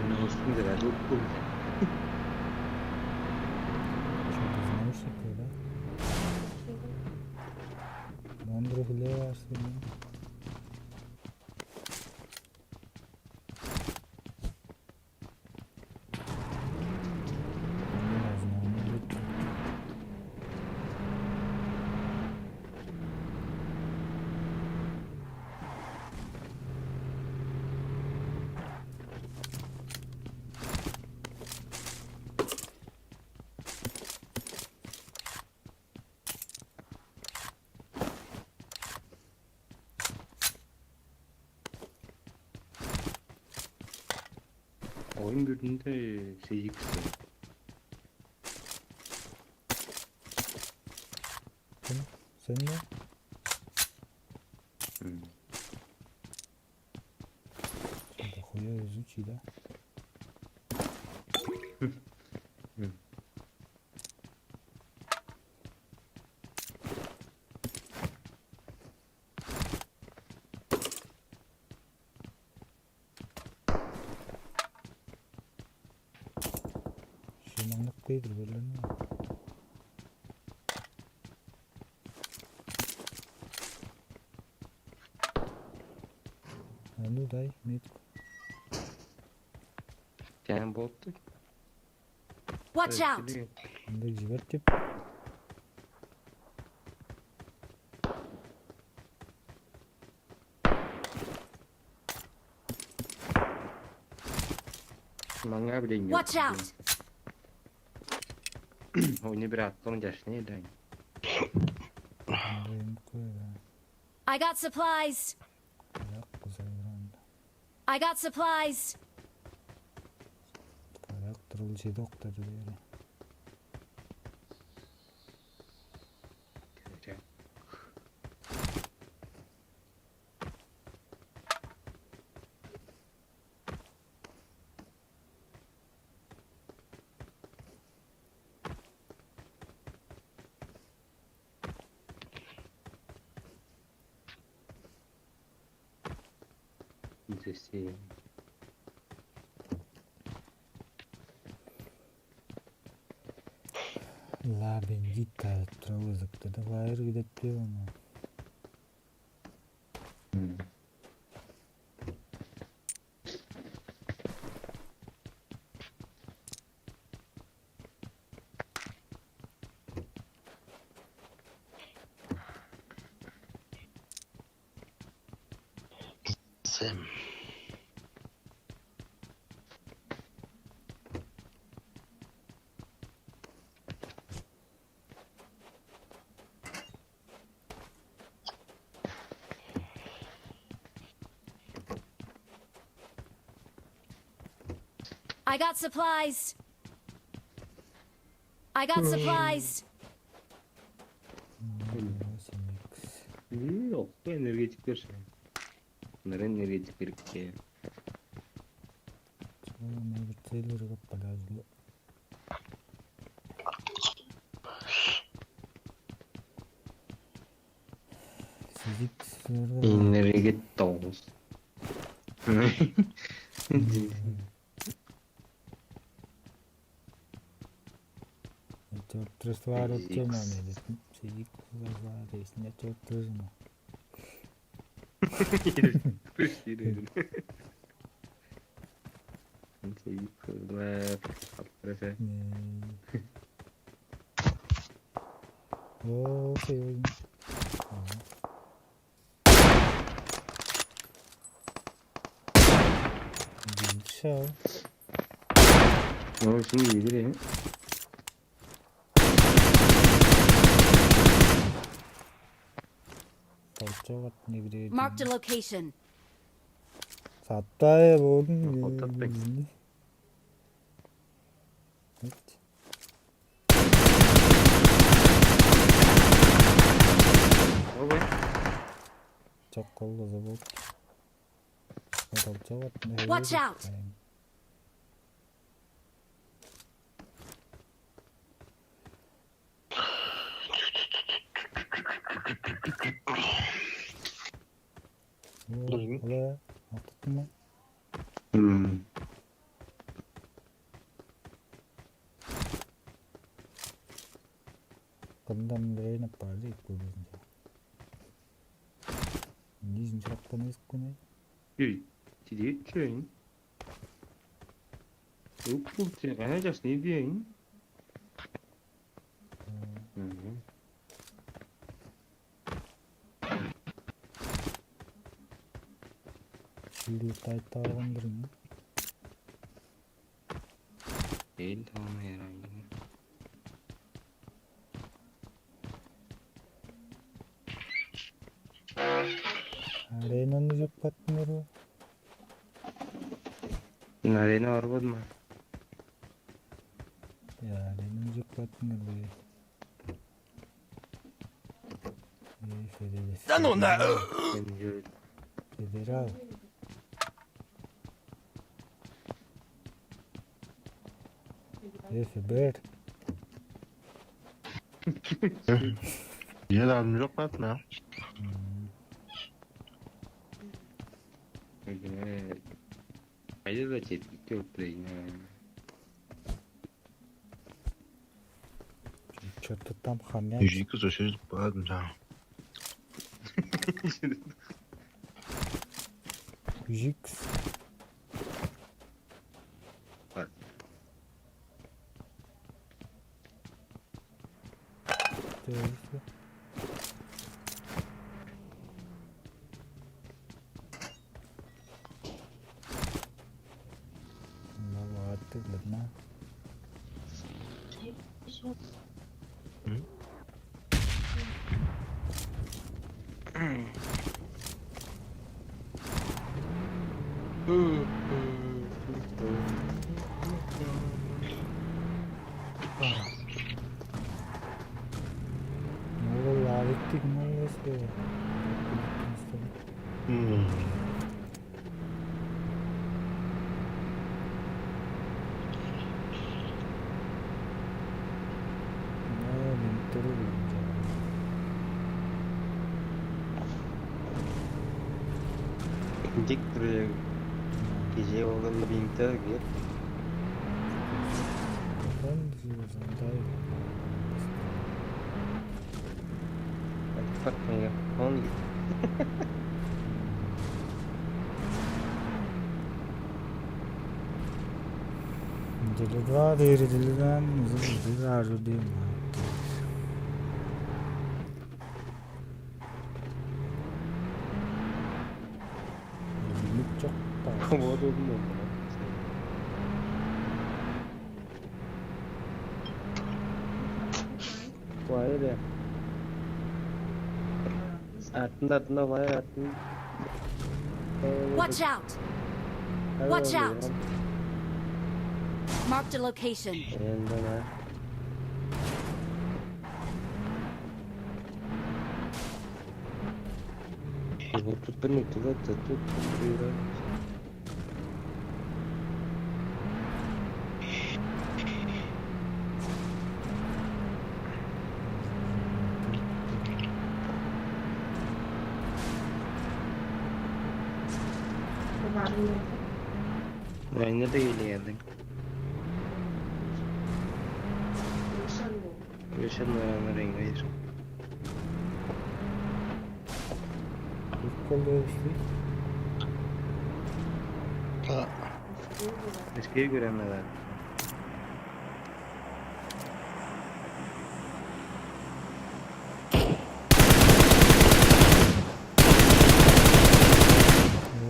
Наушник, да, тут, тут. Чё, без наушников, да? Мгм. Мындыр хүлээп аар сен. Оюн бүрүндө сейик. Ким? Сен бе? М. Дохуя өзү чи да. М. Шынаңнап кыйдыр берлерни. Ану дай метку. Тем болду. Watch out! Ындай жибер деп. Маңаа билейн. Watch out! Ойну бир аткан жашны элейн. Ындай эмик кой да. I got supplies. Аяк кызайган. I got supplies. Аяк турул чедок да дилери. Здесь. Ла бендит кайып тура ызыктырды. Лайыр кидетпей ону. Сэм. I got supplies. I got supplies. М, окко энергетиктер ше. Мынар энергетик берикке. Чего мне целый рыбак подожди. Сидик сырга. Энергетик тоғыз. Эти вот трес вар от тема не. Сидик сырга дейсин, эти вот трес ма. Күш тиирер. Ынча ийип кылдылар. Каптыраса. Оо, сей ойун. Ага. Билча. Ой, шуну ийдир, э. Толчок от не билет. Marked a location. Саттай болдун. Отатпек. Эт. Ой. Чок кол кызы болду. Толчок от не. Watch out! Мгм. Ола, артыттың ба? Мм. Кырында мындырайын аппаар дейт көбүзүнче. Низин чурактан эзип көне. Үй, тидиит чөйүн. Ук, ук, сен кайда чаш, не диейин? Мгм. Шиилдик айтып алган бирин. Эл тоону ярайды. Аренаны жаппаттыңар бе? Арена бар болду ма? Я, арена уже платный. Эй, Федя, да ну на! Федерал. Эй, Федер. Ел алым жок бат на. Кайда да четкип келип турайын. Чё-то там хамят. Үжүкү сөшүрүп баадым жаа. Үжүк. Ол алыптыг маңызды. Ындыг бир кежээ болган бинтер кээп. Айтып каптыңар. Он Теле два дээр, теле два, узун, узун аар чор дээр. Лимит чок. Вот, вот, вот. Вай, да. Артында, артында, вай, артында. Watch out! Watch out! Marked a location. Районда, да. Тут, тут, тут, тут, тут, тут. Районда да келе келдиң. Ошон бараан районга. Прикол дээш. Та. Эскей көрем, наверное. Э,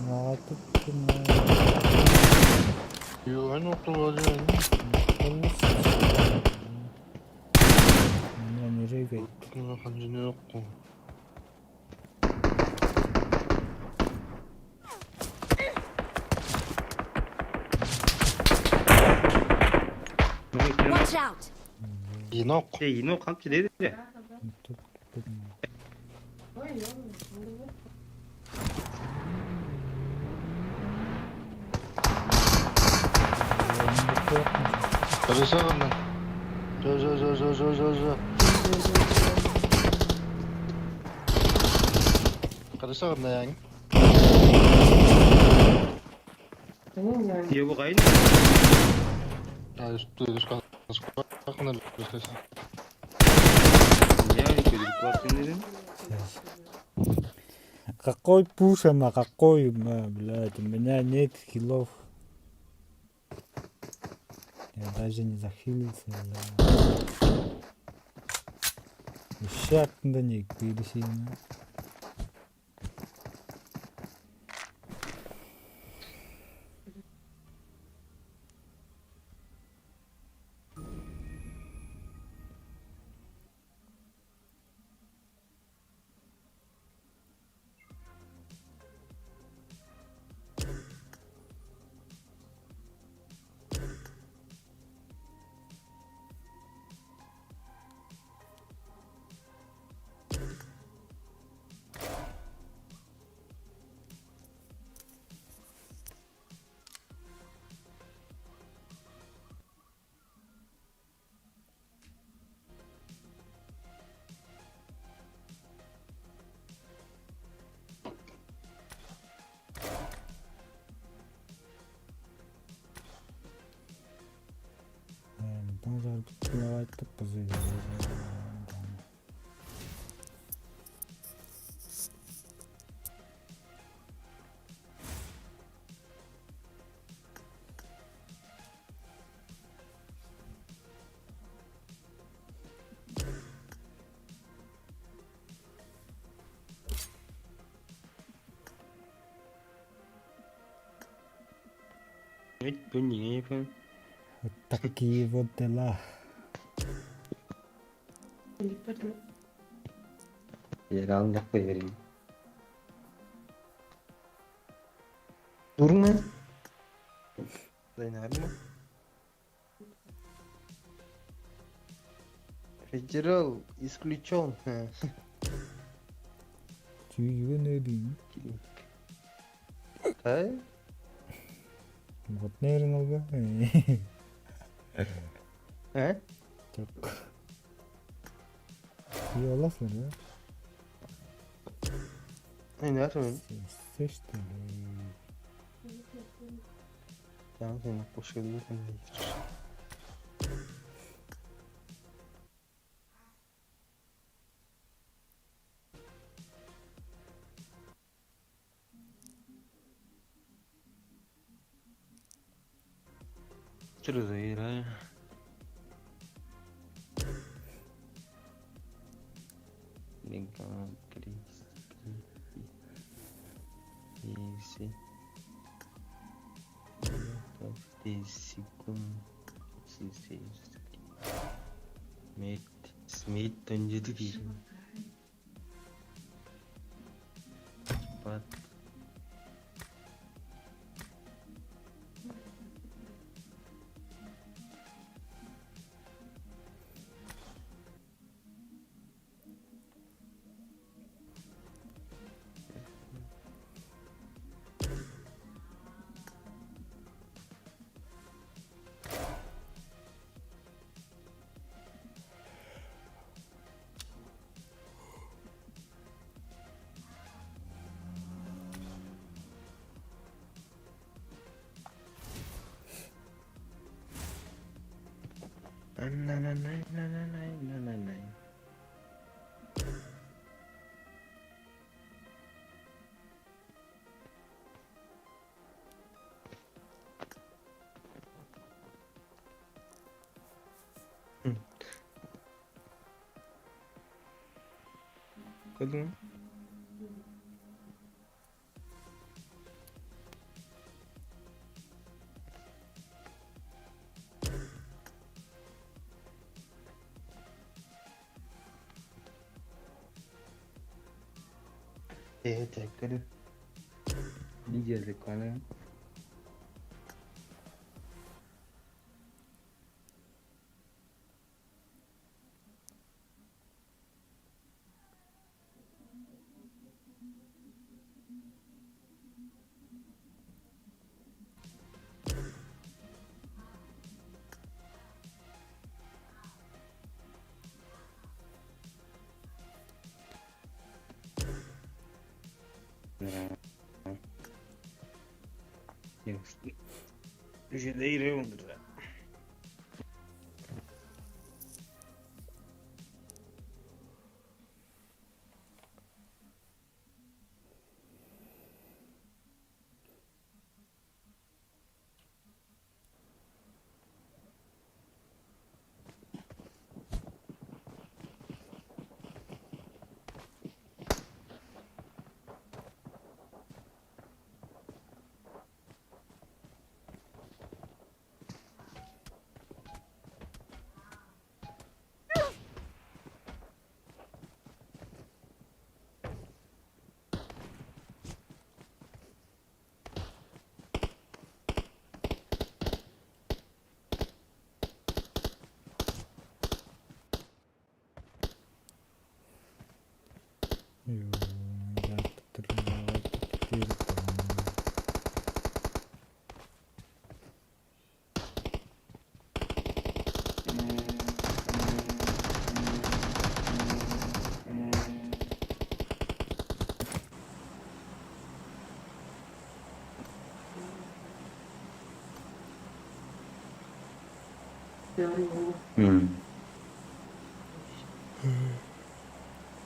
мага туттум. Юган октугажы. Мына нерей кет. Кына ханжыны окку. Watch out! Инок. Э, инок как тебе? Кырысагындан. Жо, жо, жо. Кырысагындан, яң. Е, бу кайын? А, үстү, үстү, Я, не перекладывай. Какой пуш она, какой, м, блядь, у меня нет хилов. Я даже не захилился, блядь. Ещё как-то не пересильно. Тып бызы. Эт, бу эмне эпен? Вот такие вот дела. Эр аңдап кой берейин. Дурма? Зайнарма? Федерал исключен. Чүге не дейм? Ай? Вот нервный алга. Э? Чок. Чүге аласың, да? Ай, не мен? Сестеш. Там сен кушкадывы кандай. Чырызыйра. Линкольн, Кристи, Изи. Десять секунд. Сизейский. Смит. Смит, он жети дейм. But Анананай, нананай, нананай. Хм. Көрдүң бе? Э, чайкады. Видео заканы. Үжеде ире ундурда. Ё, я тут тренировать, тут перед. Мм.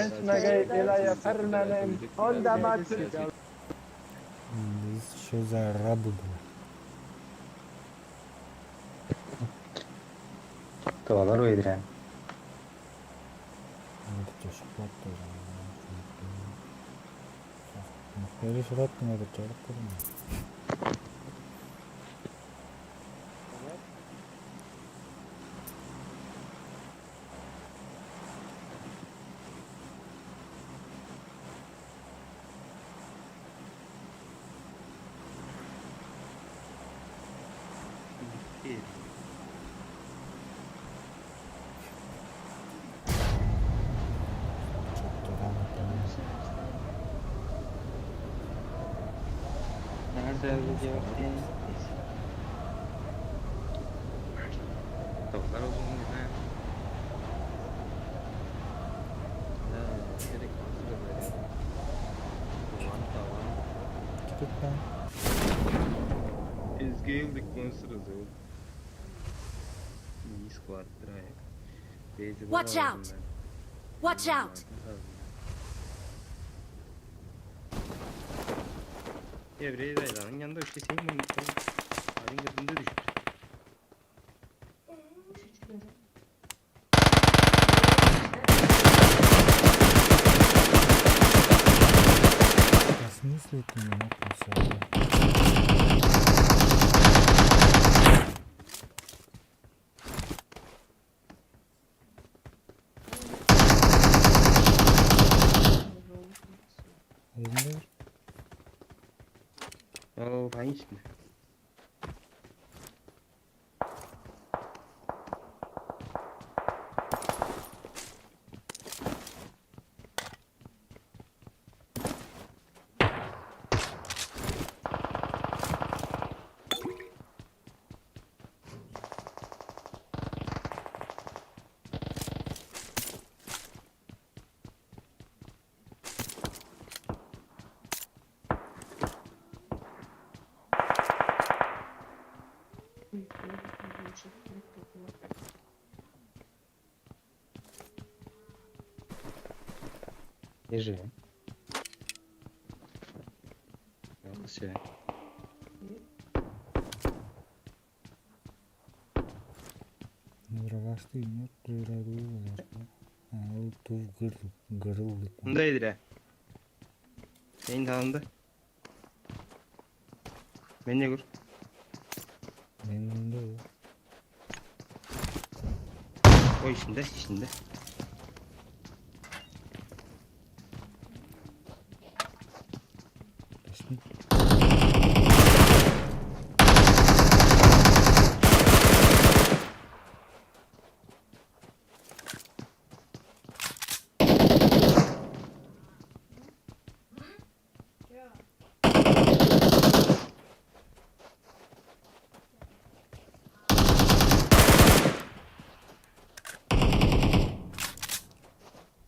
Kannst du mir geben, Elia, Permanen und der Matrix? М, здесь что за арабы, бля? Товалар ойдура. Надо чашып калат тоже. Мыхтары шыраттың, это чарык көрүнү. Nerede öyle cevap değil? Tavuklar olduğunu bilmem. Да, direkt monster böyle. Ulan tamam. Çıkıp ben. Ezgi yıldık monster hazır. Iyi squad, драйв. Watch out! Watch out! Я, бирээ айданың янында үш сен муң. Адың кырдында дүшүп. В смысле ты не мог на сервере? Өлдүр. О, конечно. Ежи. Yok şey. Нурагашты имет дурагуу болар. А ол тув гыр гырыл. Мындай диле. Сен таанды. Мен не көр? Мен мында. Ой, ишинде, ишинде. Ишин.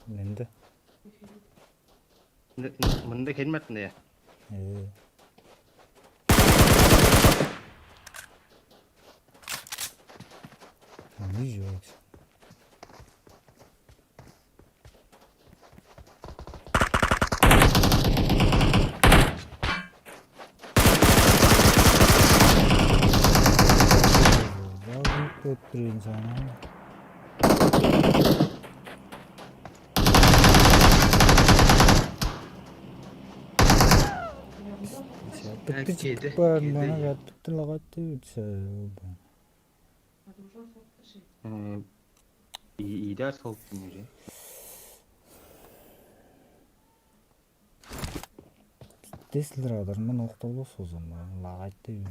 Менде. Мында, мында келмедин я. Э. Не жёг. Öttüreyim sana. Bitti, çıktık bari, bana geldik de lagayt değil. Э, и, и да сол күнү. Десилер адармын октолу созун, лагайтты.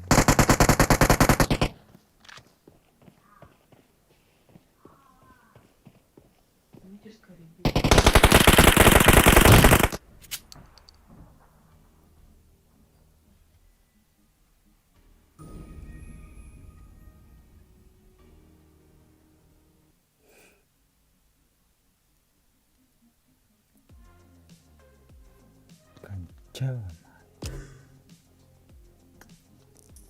Канча.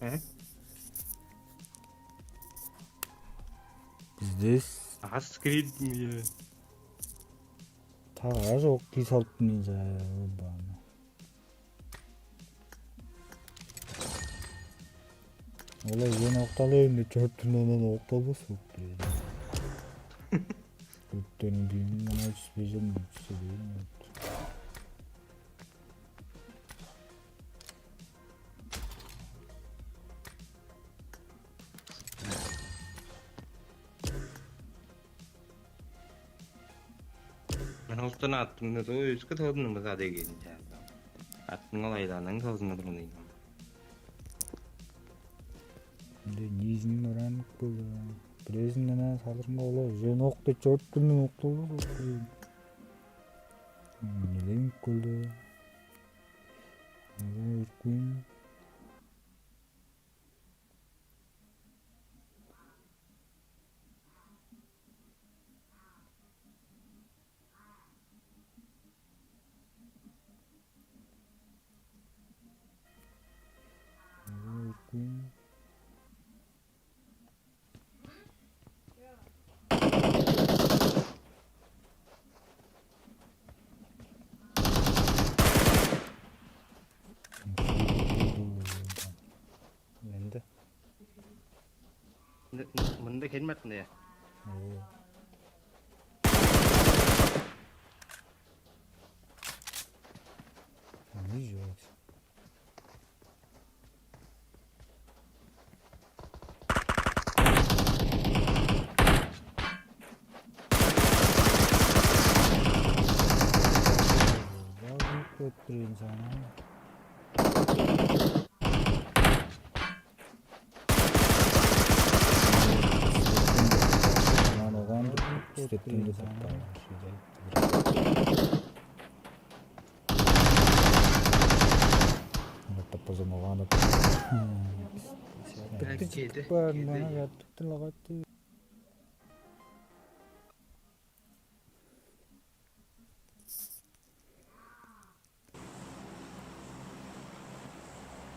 Э? Здесь. Ас кирейдим, е. Та ажок кий салыптым за. Олай жөн окталайын деп чорттум, анан окталбас болуп тур. Күттен бийин мына чүспежен чүсе дейм. Мен оттон аттым да, өскө тылдым база деген чаан. Аттың ол айлааның тылзын турган ийин. Ынде низин оранып кылды. Бирезин ана салырынга ола жөн окта чорттун октолду. Нилейин кылды. Ага үркүн. Менде. Мында, мында келмедин де. Өө. Не жёг? Yazık öttüreyim sana. Lan oğlan dur. Üstettin de toplar. Topazım oğlanı. Bitti çıkıp var bana yaptıktın lagatti.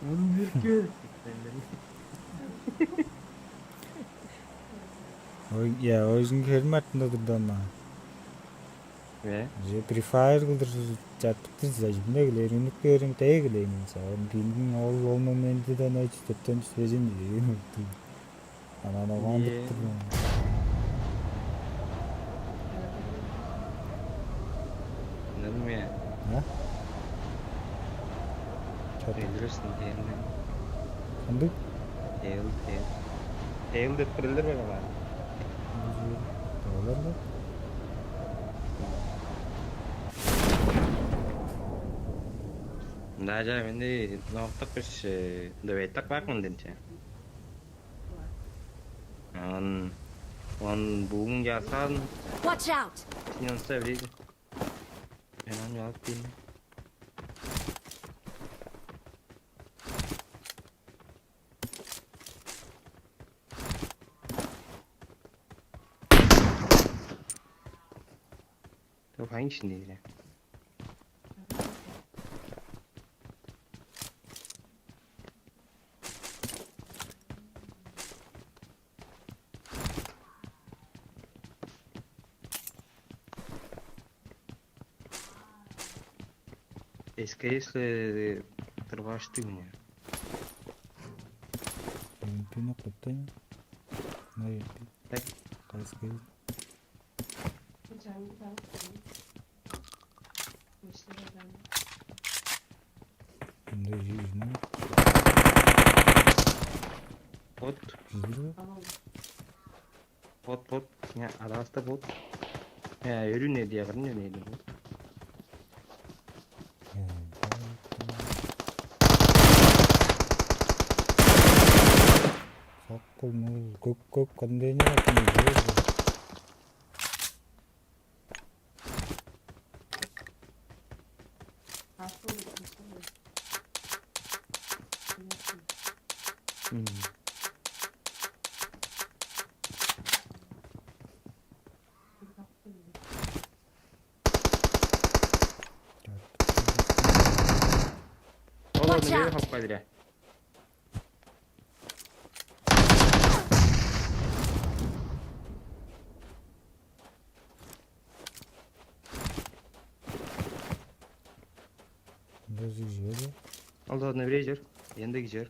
Oğlum bir kere. Ой, я, өзүң херим артында турду ама. Э? Же Free Fire кылдыр чаттыптыр за, жимне килер, үнүп бериң, тээ килейн, инса. Ол билдиң ол, ол моментиде не чүстөптөн чүспежин дийин. Анан огаан. Ийе. Туттур. Нырмыя. А? Чат. Элдирерсиң, тээрлер. Кандыг? Тээл, тээл. Тээл деп бирелер бар ала. Олар да. Мында жа менде ноктак беш, э, мында байтак бар мындынча. Ан, он бугун ясан. Watch out! Синен севрейди. Мен аны алып дейм. Yok, hangi şimdi yine? Эскейс тырбашты мне. Пинок туттай. Наверное. Так. Эскейс. Мындай жүз муң. Вот. Жүз бир бе? Вот, вот. Не, адаста вот. Не, өрү не диагыр не не. Сак бол, ну, көк, көк контейнер. Олар неге хаппай бере? Өзү жер. Алда одна врежер. Ende gidiyor.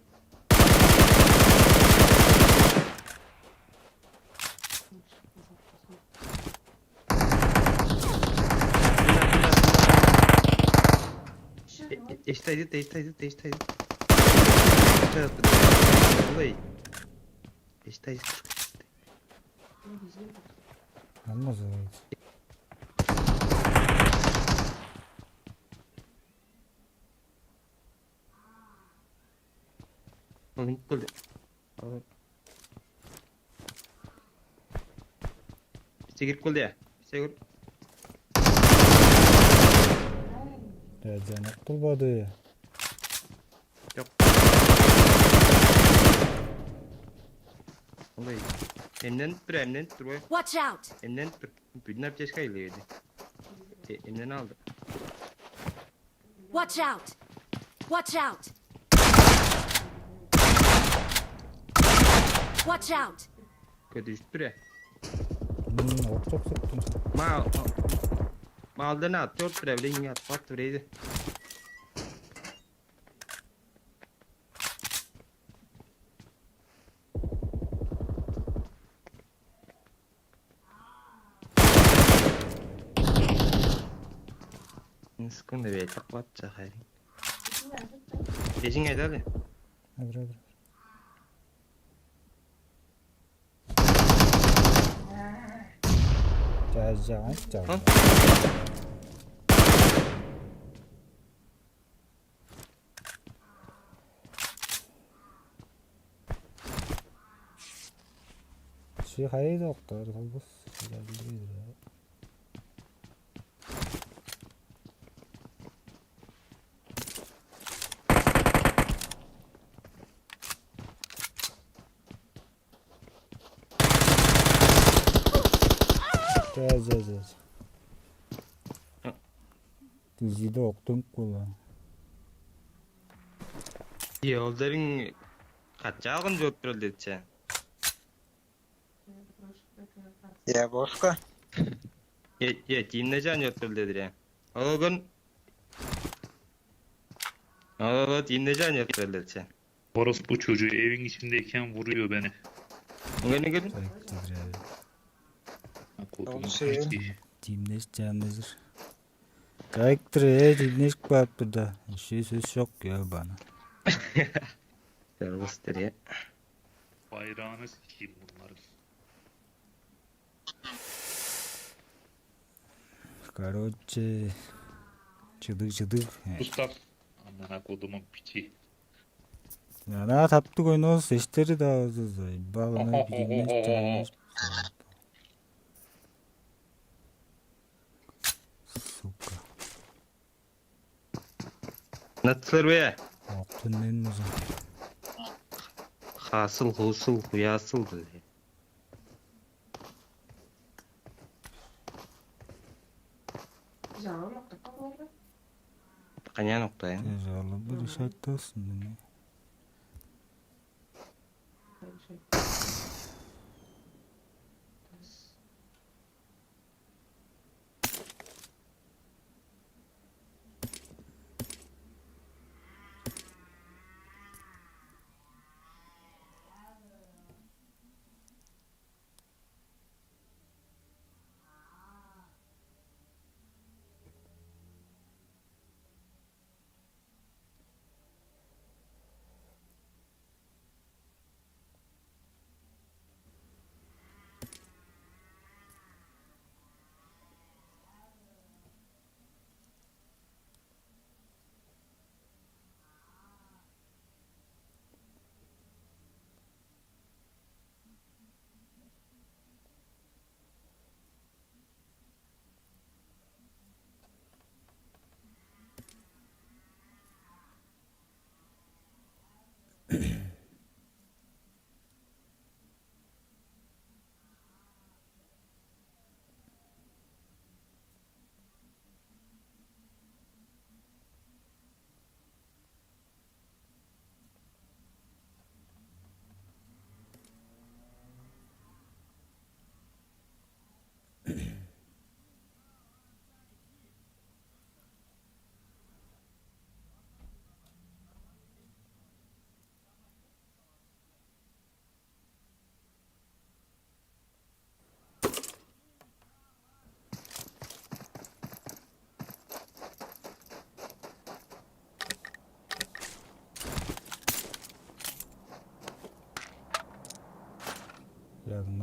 Eşitaydı, eşitaydı, eşitaydı. Olay. Eşitaydı. Olmaz öyle. Oğlum, gitmedi. Bize girip geldi ya. Bize gir. Дядя, не кылбады. Yok. Olay. Emden dur, emden dur, vay. Watch out! Emden dur. Bütün apteşka ile yedi. E, emden aldı. Watch out! Watch out! Watch out! Көдүжүп тур я. М, отчоп сыктым. Ма, малданы ат чорт тур, блин, не ат, ат тур эди. Скын да бей, так вот, чахай. Эжиң айдады. Абра, абра. Жазжаган, жазжаган. Ши хайда октар, колбус. За, за, за. Дизиде октунуп кала. Е, олдерин качаалгын жоттурал дече. Я бошка. Е, е, тимнежан жоттурал дедир я. Олгун. Олгун тимнежан жоттурал дече. Orospu çocuğu evin içindeyken vuruyor beni. Ыңган ыңган. Кайыктыр. Kodumun piçi. Тимнеш чаамдазыр. Кайыктыр, э, тимнешип каап турда. Иши сөс жок, ёбана. Террористтер, я. Bayrağını sikeyim bunların. Короче, чыдыг-чыдыг. Устав. Анана кодумун пичи. Ана таптыг ойноос эштери да заебал, ана бигиннеш чааннаш. Сука. Натлар бе? Октун мен муза. Хасыл, хусул, хуясыл. Канян октайын. Жалы бир шайтты болсун, не?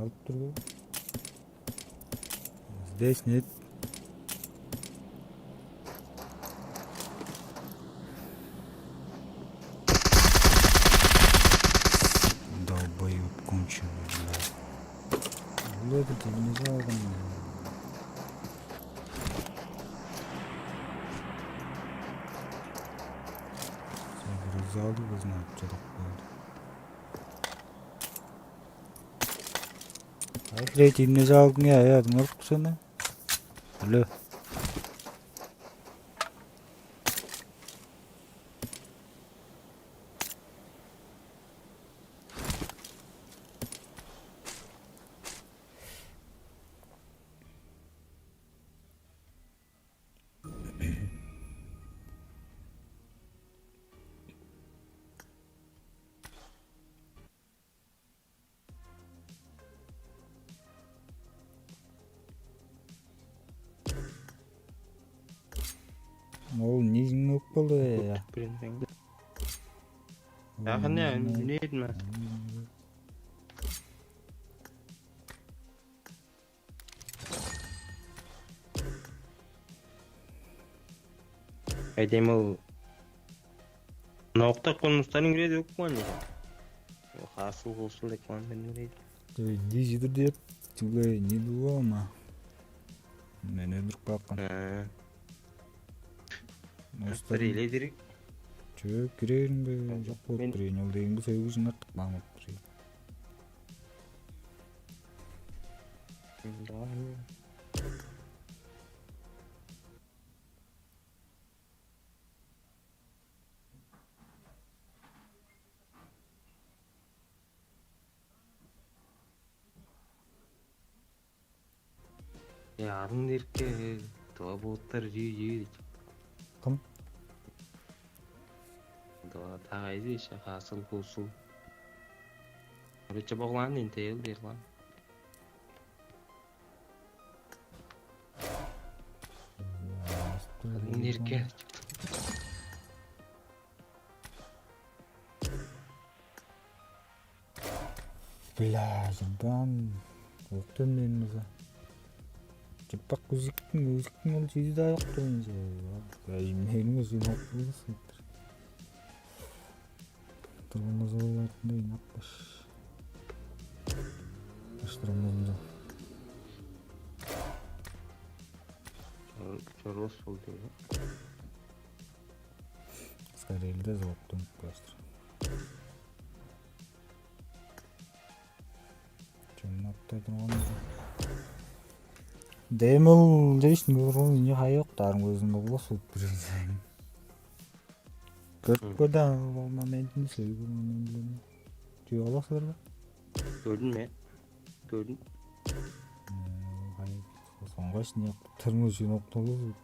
Алып тур бе? Здесь нет. Долбоёб конченый, блядь. Блядь, это не жалко. Загрузал бы, значит, такое. Ай, хрен, не жалко, не, а я думал, что она. Алло. Ол нижиң өкпеле. Билинсең. Яхын я, үнедим. Айдем ол ноктап кылмыстарын кирет өкпөн. Хасыл хусул деп кылган мен кирет. Ой, дижидир деп, чүгле не дуу ама. Мен өлүрүп каапкан. Э. Устар Астар эледирик. Чөө киреринге жок болуп Мен- тур ийин. Ол дегенге сөөгү жыңартып каан болуп тур ийин. М, давай. Э, арын дерке, э, дыва бооттар жии жии. Кым? Дыва тагайзы иши хасыл хусул. Короче, боглаан дейн тел дер лан. Арын дерке. Бля, жырдан октон мен мыза. Чыппак күзүктүң, күзүктүң ол чиди даа жок турган же. Бля, жимнерин өзүн октуңуз сыптыр. Турган мыза олартында ыйнакпыш. Ыштырмызында. Чорос болду. Скорее да зоктун пластыр. Чемнаптай турган. Демил дээшин көргөн ини хайок дарын көзүн болбос өт бир. Көрүп көрдү ол моментин, сөйгү моментин. Чүй аласыздар ба? Көрдүн ме? Көрдүн. Хай соңгаш не тырмы үчүн октолуп.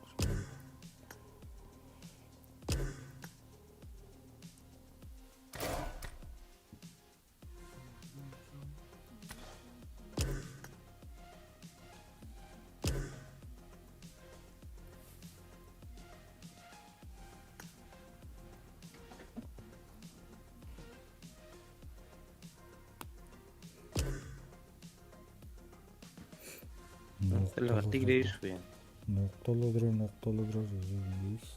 Ноктал катты кирээш куян. Ноктал одурар, ноктал одурар, өзү билбейбиз.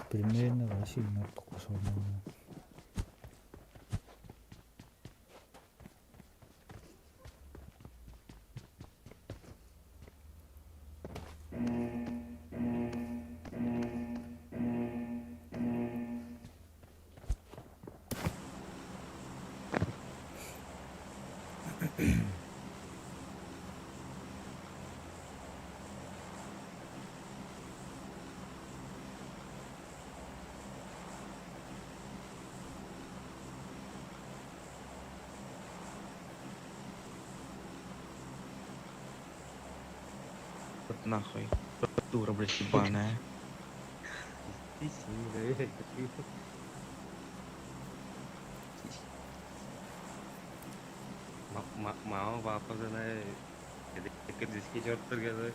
Примерно вообще не похож на. Вот нахуй. Дура, блядь, ебаная. Ты сильный, да? Ма-, ма-, мама, папа, жана эдекке диске чоруп турган.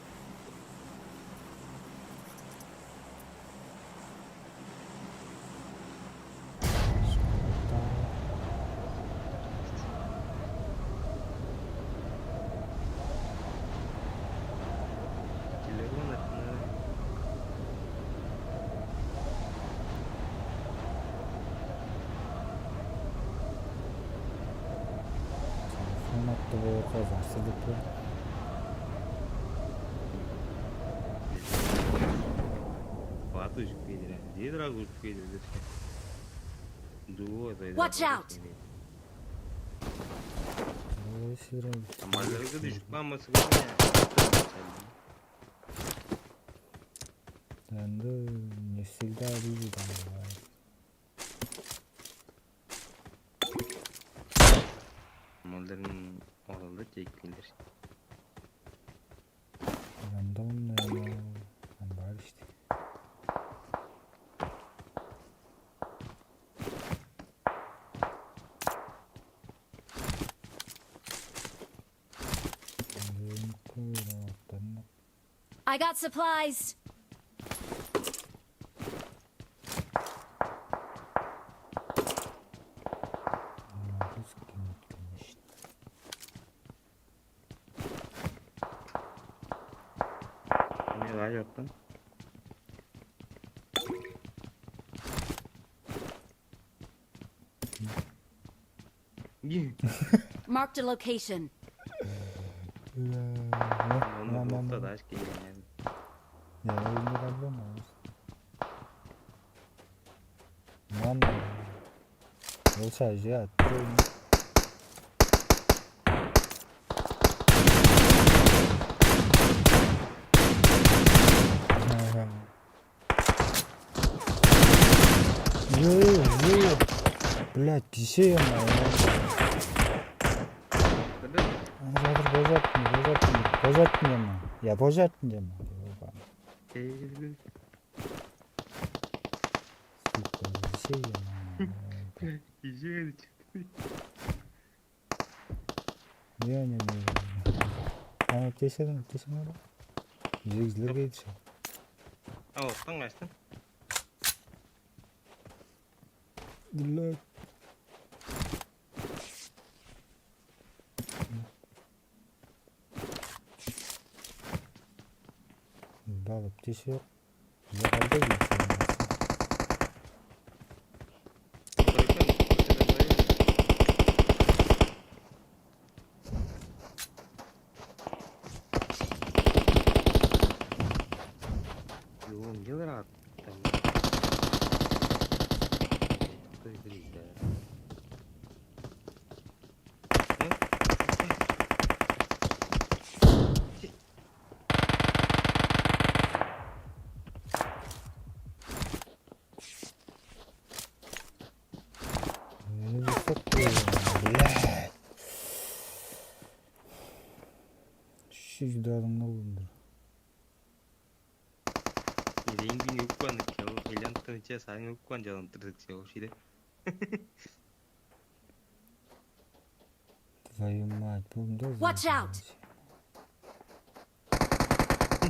Телефон артына. Телефон артта болур козасы деп бе? Бат ужуп келир, а. Дедир ак ужуп келир деске. Дуу, это. Watch out! Ой, сирен. Амалыргы дүжүп калмасы керек. Янды не всегда видит, там бывает. Амалдарын оралда чек келдир. Рандомный, ам бар ишти. I got supplies. Не, ай, оттан. Marked a location. Ону бокта даш кийген. Я, я не проблема. Ман, ол шажы аттырыйын. Блядь, кише ема. Божат мне, божат мне, божат мне ма. Я божат мне ма. Сука, кише ема. Кише. Не, не, не. Ана кешеден, кешеден ара. Жегизлер келчи. А оттан качтын? Блядь. Балып теше. Загалда келсе. Юун келер ат. Блядь. Ши чудаалыңга болдур. Эвейин күн өпкан, чего, элянтын че саң өпкан жалантырдык чего шиде. Твою мать, бу мында. Watch out!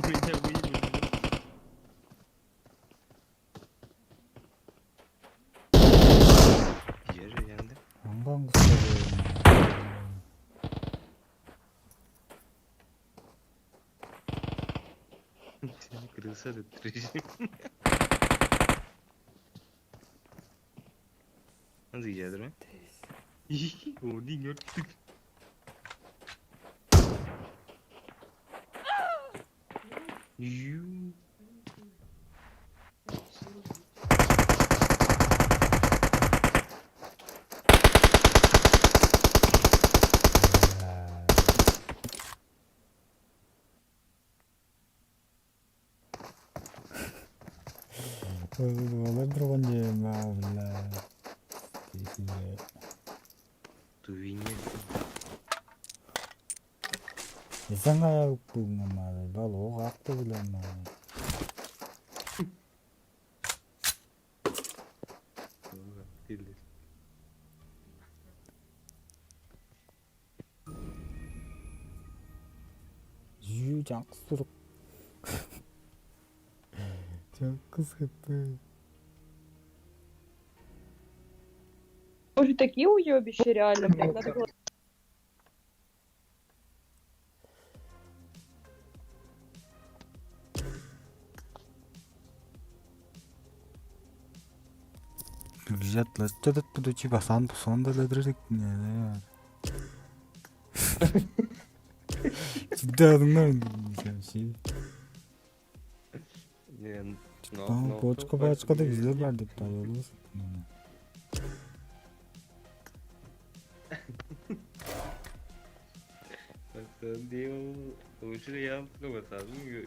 Меня выебли. Жер янды. Аңган кыстар. Сени крыса деп турар. Ынча кижи-дир ме? Ийи, ону иңертик. Ю. Олар турган жерим аа, бля. Тииши бе. Дуине. Эсен каяа бүгүн ама, бал о какты билем ама. Жүү чаңкыс турук. Чаңкыс хеппе. Тоже такие уёбища, реально, блядь, надо было. Бюджет латча тут буду чи басан пусон да ледрик не. Чиде адыңна. Вообще. Не, но, Там но, бочка, бочка да кизилер бар деп тайылбыз. Астан дем уже ян тынып атадым.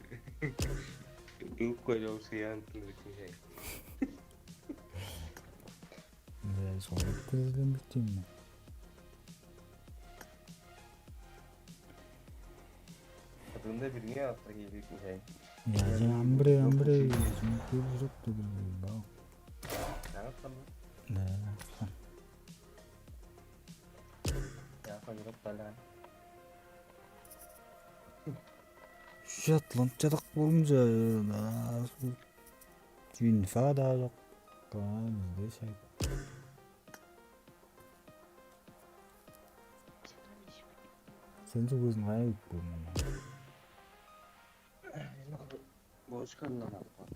Ылып койдум, ян тынып. Да, соңгы президент битчейм. Кадында биринге атта келбейт мынчай. Я же амбре, амбре, жумук кеп жүрөк деди бал. Жаңа тама. Да, астан. Я хойрок балан. Шотланд чадак болунча, да, инфа да жок. Каан бизде шайт. Сен чүгүзүн кайын үпкөн? Бочкандан алган.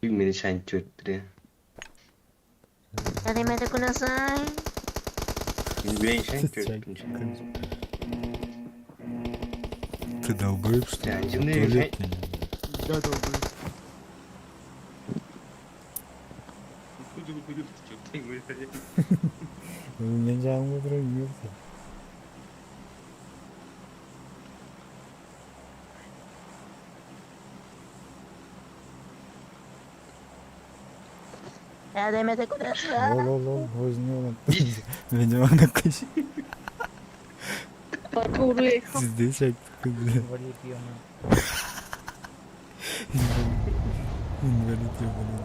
Мени шанчы өттүре. Кадемеде кунасай. Мени шанчы өттүре. Ты долбоёб, что ли? Туалет. Да, долбоёб. Мен жанымда турам, ийерсиң. Ол, ол, ол, өзүнө ол. Мен жаман кыш. Сизде шайтып кылды. Инвалид ёбаный.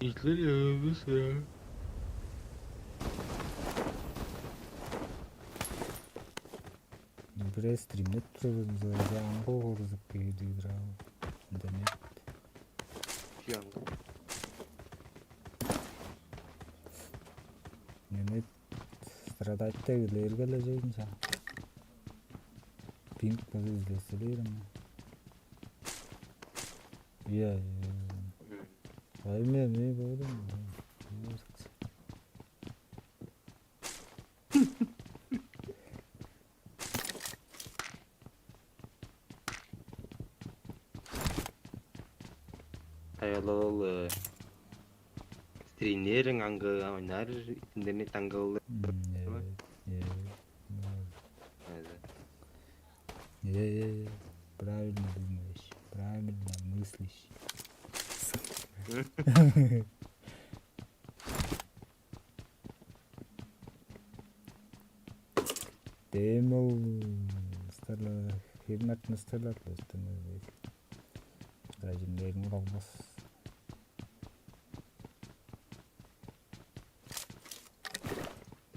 Итлер өөбүс, э. Бир стримдеп турабыз, аңгы орузуп кээдир ам. Интернет. Чү аңгы? Интернет страдать деп илергележейн ша. Пинг база излеселер ам. Iya, iya. Ай мен, мен болдум. Аялал, э, стримнериң аңгы ойнаар, интернет аңгылы. М, э, э, м. Э, э, э, правильно думаешь, правильно мыслишь. Дем ол старлар, хемнат старлар лестен. Даже нервин албас.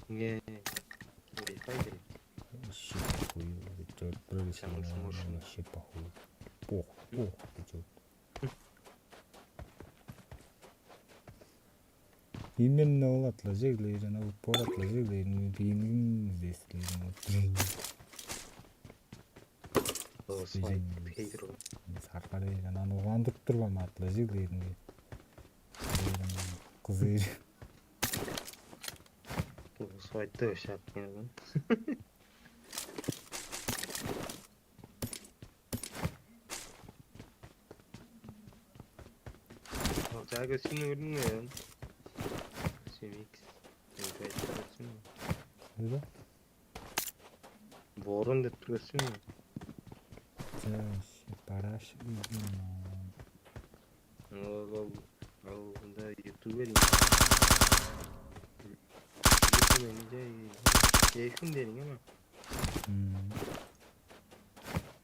Не, не, не, не, не. Вообще похуй, чёрт, Самый сложный. Вообще похуй. Пох, пох, ты чё? Именно ол атлажыглыйрын, ол пор атлажыглыйрын, бииниң здеслиин. Оо, спайк, хейтер ол. Саргар эйрен, аны уландырып турбам, атлажыглыйрын. Кызыр. Спайкты вообще атмыйм. Чаа көстүн көрдүң бе? Семикс. Кайда? Ворон деп турган сен. Жаш, параш үйден. Ол, ол, ол мында ютубер. Ютуб мени жай, жайхын дерин ама. Мм.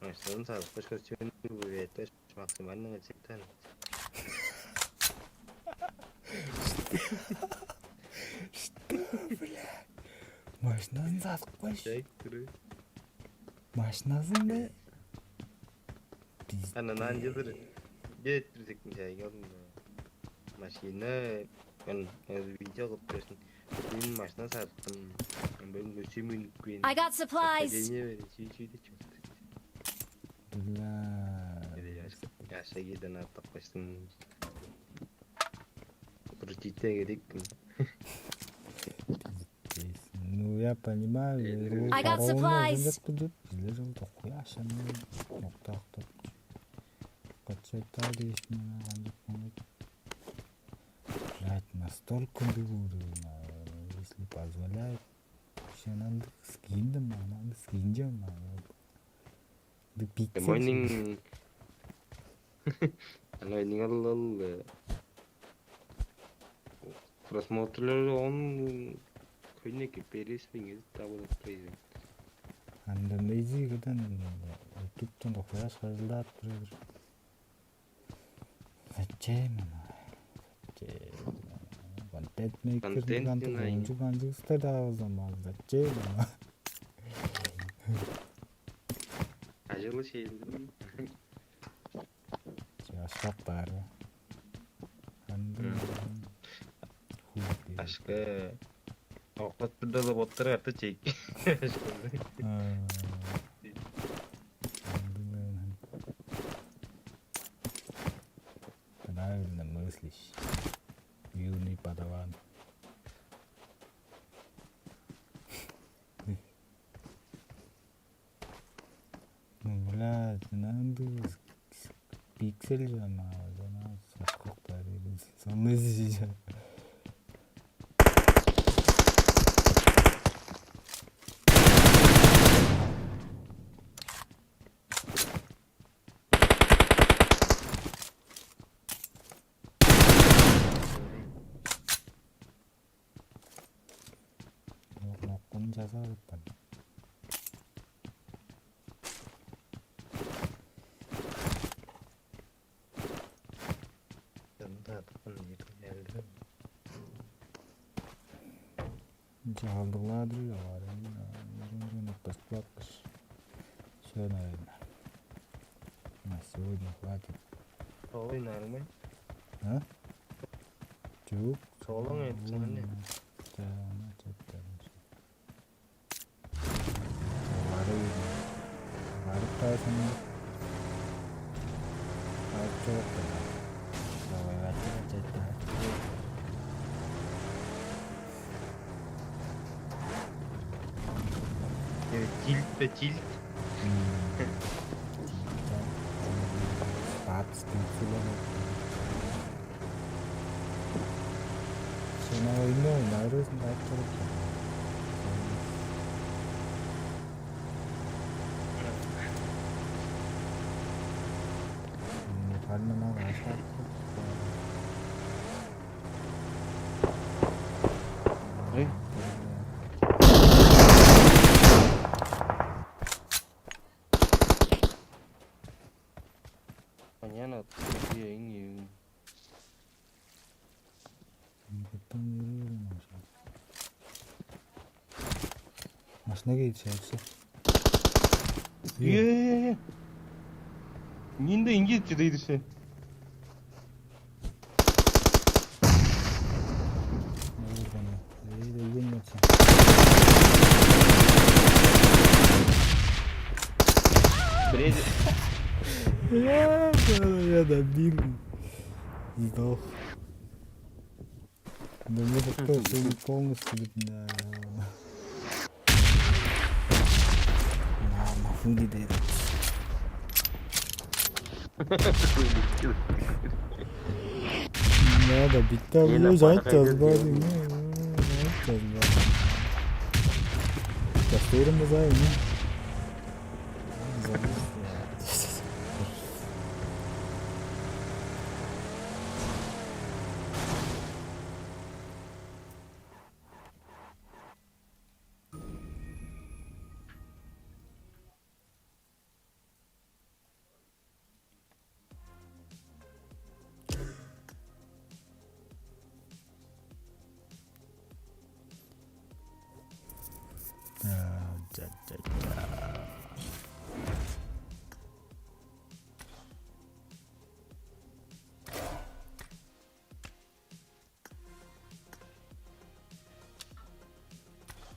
Ай, сен садып кошкос чөөн бүйетте максимально чектен. Что, бля? Машинасын садып койш. Жай тур. Машинасын да. Ана нан жыдыр. Бет бирдик жайга. Машина, мен, мен видео кылып берсин. Мен машина садыптым. Мен көчү мүнүп күйүн. I got supplies. Падение бере, чүй-чүй де чөптү. Бля. Яша кийден артып каштың. Крутить керек. Ну, я понимаю. I got supplies. Билер ол токуй ашамын. Нокта актап. Качайта дейсин, ана кандык болот. Блядь, настолько ындыг уровень, если позволяет. Сен андык скиндим, ана андык скинчем, ана. Ындыг битсен. Эмойнуң ана эниң ал, ал, э, просмотрлары он көйнеке бересиң, табылып турайсың. Анда мейзи кыдан ютубтан окуяш кажылдап турар. Зачем она? Зачем? Контент мейкер. Контент андык динайын. Ончук анчыгыстар даа болза маа. Зачем она? Ажылы шейлдим. Чаштап баары. Андын. Мм. Хуй. Ашка. Октап турда да боттар арты чек. Ашка. А. Андын. Правильно мыслишь, юный подаван. Ну, блядь, надо пиксель же, ана, ана, сашкылык бар, сонун эзи же. Ноккун жаза бетпен. Жаны тартыпкан, ниитин элдирем. Чаалдыглаадыр, аварияны жон-жон ыттыртып каапкаш. Всё, наверное. На сегодня хватит. Солуй нармай? А? Чук. Солуң этсең, не? Жана четтен. Барып, барып каасың. Барып чогуптар. Давай, барып четтен. Э, тилт бе, тилт? М. Тилт, да. Батыстың сулары. Сен ойна, ойнарызын айтып. М, парнын ал, ашап. Эй. Артан йөрү машина. Машина кээп чыгып. Э, э, э. Нинде иңге чыдыйдышы. Эй, эй, эй, эй. Бирээзи. Я, я, я добил. Сдох. Да мне как-то всё не полностью, да. Мама, хули дает. Надо бить там. Ена, ну, жать пара жазбады, кайда. Ну, жать жазбады. Кастерим базай, ну.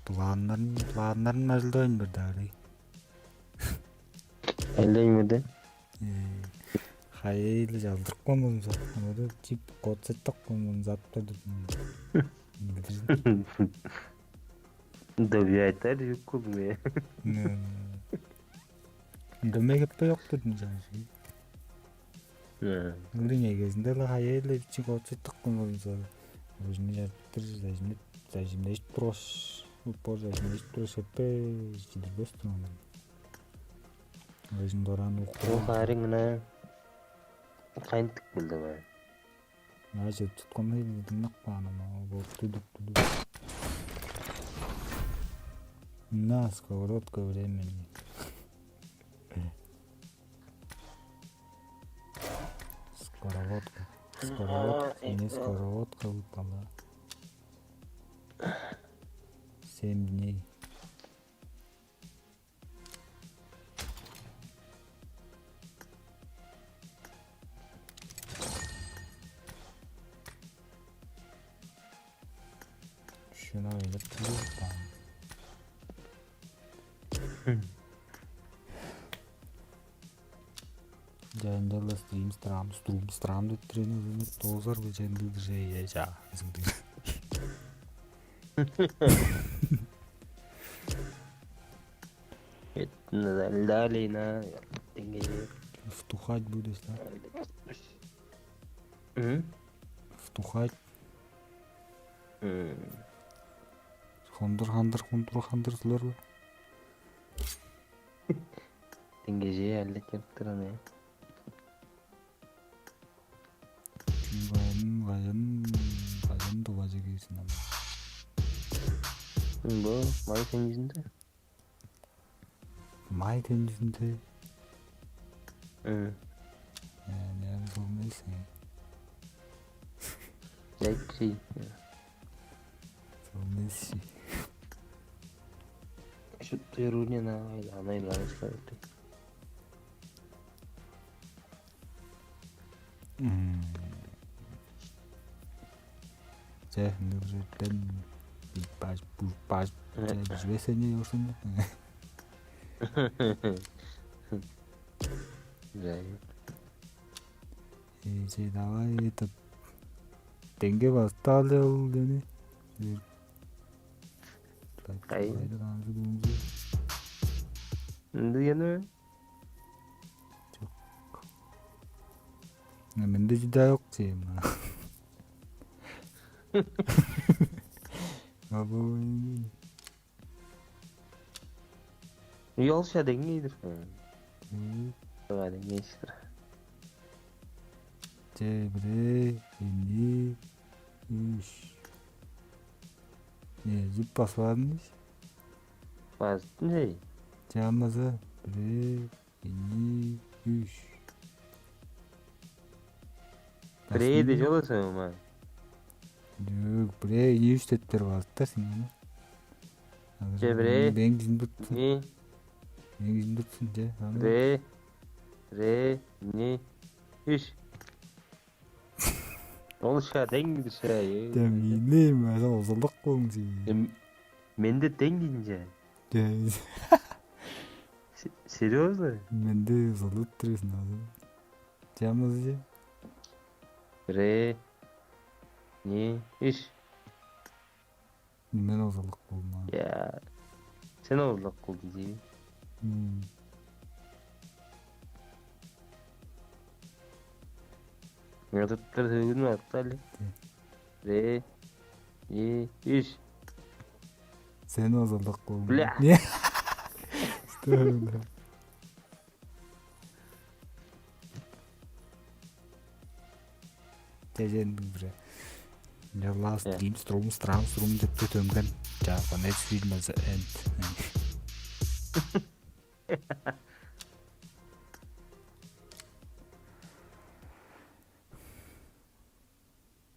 Планнарын, планнарын ажылдавайн бир дагы. Элеймеди. Э, хайыылы чалдырыпкан болза, ону чип коцеттапкан болза, заптар деп билдирдим. Добивайтар жуккул ме. Дөмей кеппе ёк дедим жаңы. Ылдың эгезинде-ла хайыылы бичик коцеттапкан болза, өзүнү чарыптыр зажимдеп, зажимдежип тургаш, упор зажимдежип тургаш, кеппе чидирбес турган. Өзүн дораан укуп. Ол хайрың ына кайынтык билди бе? Ача туткан хей дыңнап каан ама ол тудуп тудуп. На сковородка времени. Скороводка. Скороводка, не скороводка выпала. Семь дней. Шуна ойлап турдум. Жайында-ла стрим страм, струм страм деп турган, узун доозар бе, жайында-ла же, я, жа, изиңдир. Далее на, деңгеже. Втухать будешь, да? М? Втухать. М. Хондур-хандыр, хондур-хандыр сылар бе? Деңгеже әлде кеп туран, э. Кайын, кайын, кайын дуважы киирсин ама. Бо май теңизинде. Май теңизинде. Ы. Э, не, солмайсың. Зайчи. Солмайсың. Шупту рунина айланай лаңышкарыты. М. Че, ындыг бир эртен баш, бу-, баш, че, биживесен не орсун. Жай. Э, че, давай, этот, деңге басталы ол дени. Кайын? Кайда, кайда, кайда, кайда? Ындыг эми? Чок. Менде чүдаа чок чейм. Або. Уялша деңгейдир. М. Давай деңгейсиздер. Че, бирээ, эни, үш. Не, жип баспадың иш? Базыттың жей. Чаамаза, бирээ, эни, үш. Бирээ де чолосуң ма? Жок, бирээ, ийи, үч деп берип алыптар сен аны. Че, бирээ. Мен кижин туртсун. Ийи. Мен кижин туртсун, че. Аны. Бирээ. Бирээ. Ийи. Үч. Ол ша дең ша. Че, мени маза озалдык болуң сен. Менде дең дейин че. Че. Серьезно? Менде озалдык турасың азы. Чамызы. Ре. Не? Иш. Мен озалдык болдум. Я. Сен озалдык болдуң дейби? Ядыптыр сөөгүн артта эле. Ре. И иш. Сен озалдык болдуң. Бля. Не? Что? Чежендиң бир. Your last dreams, dreams, dreams, dreams деп төтөмген. Жапон эс фильм энд.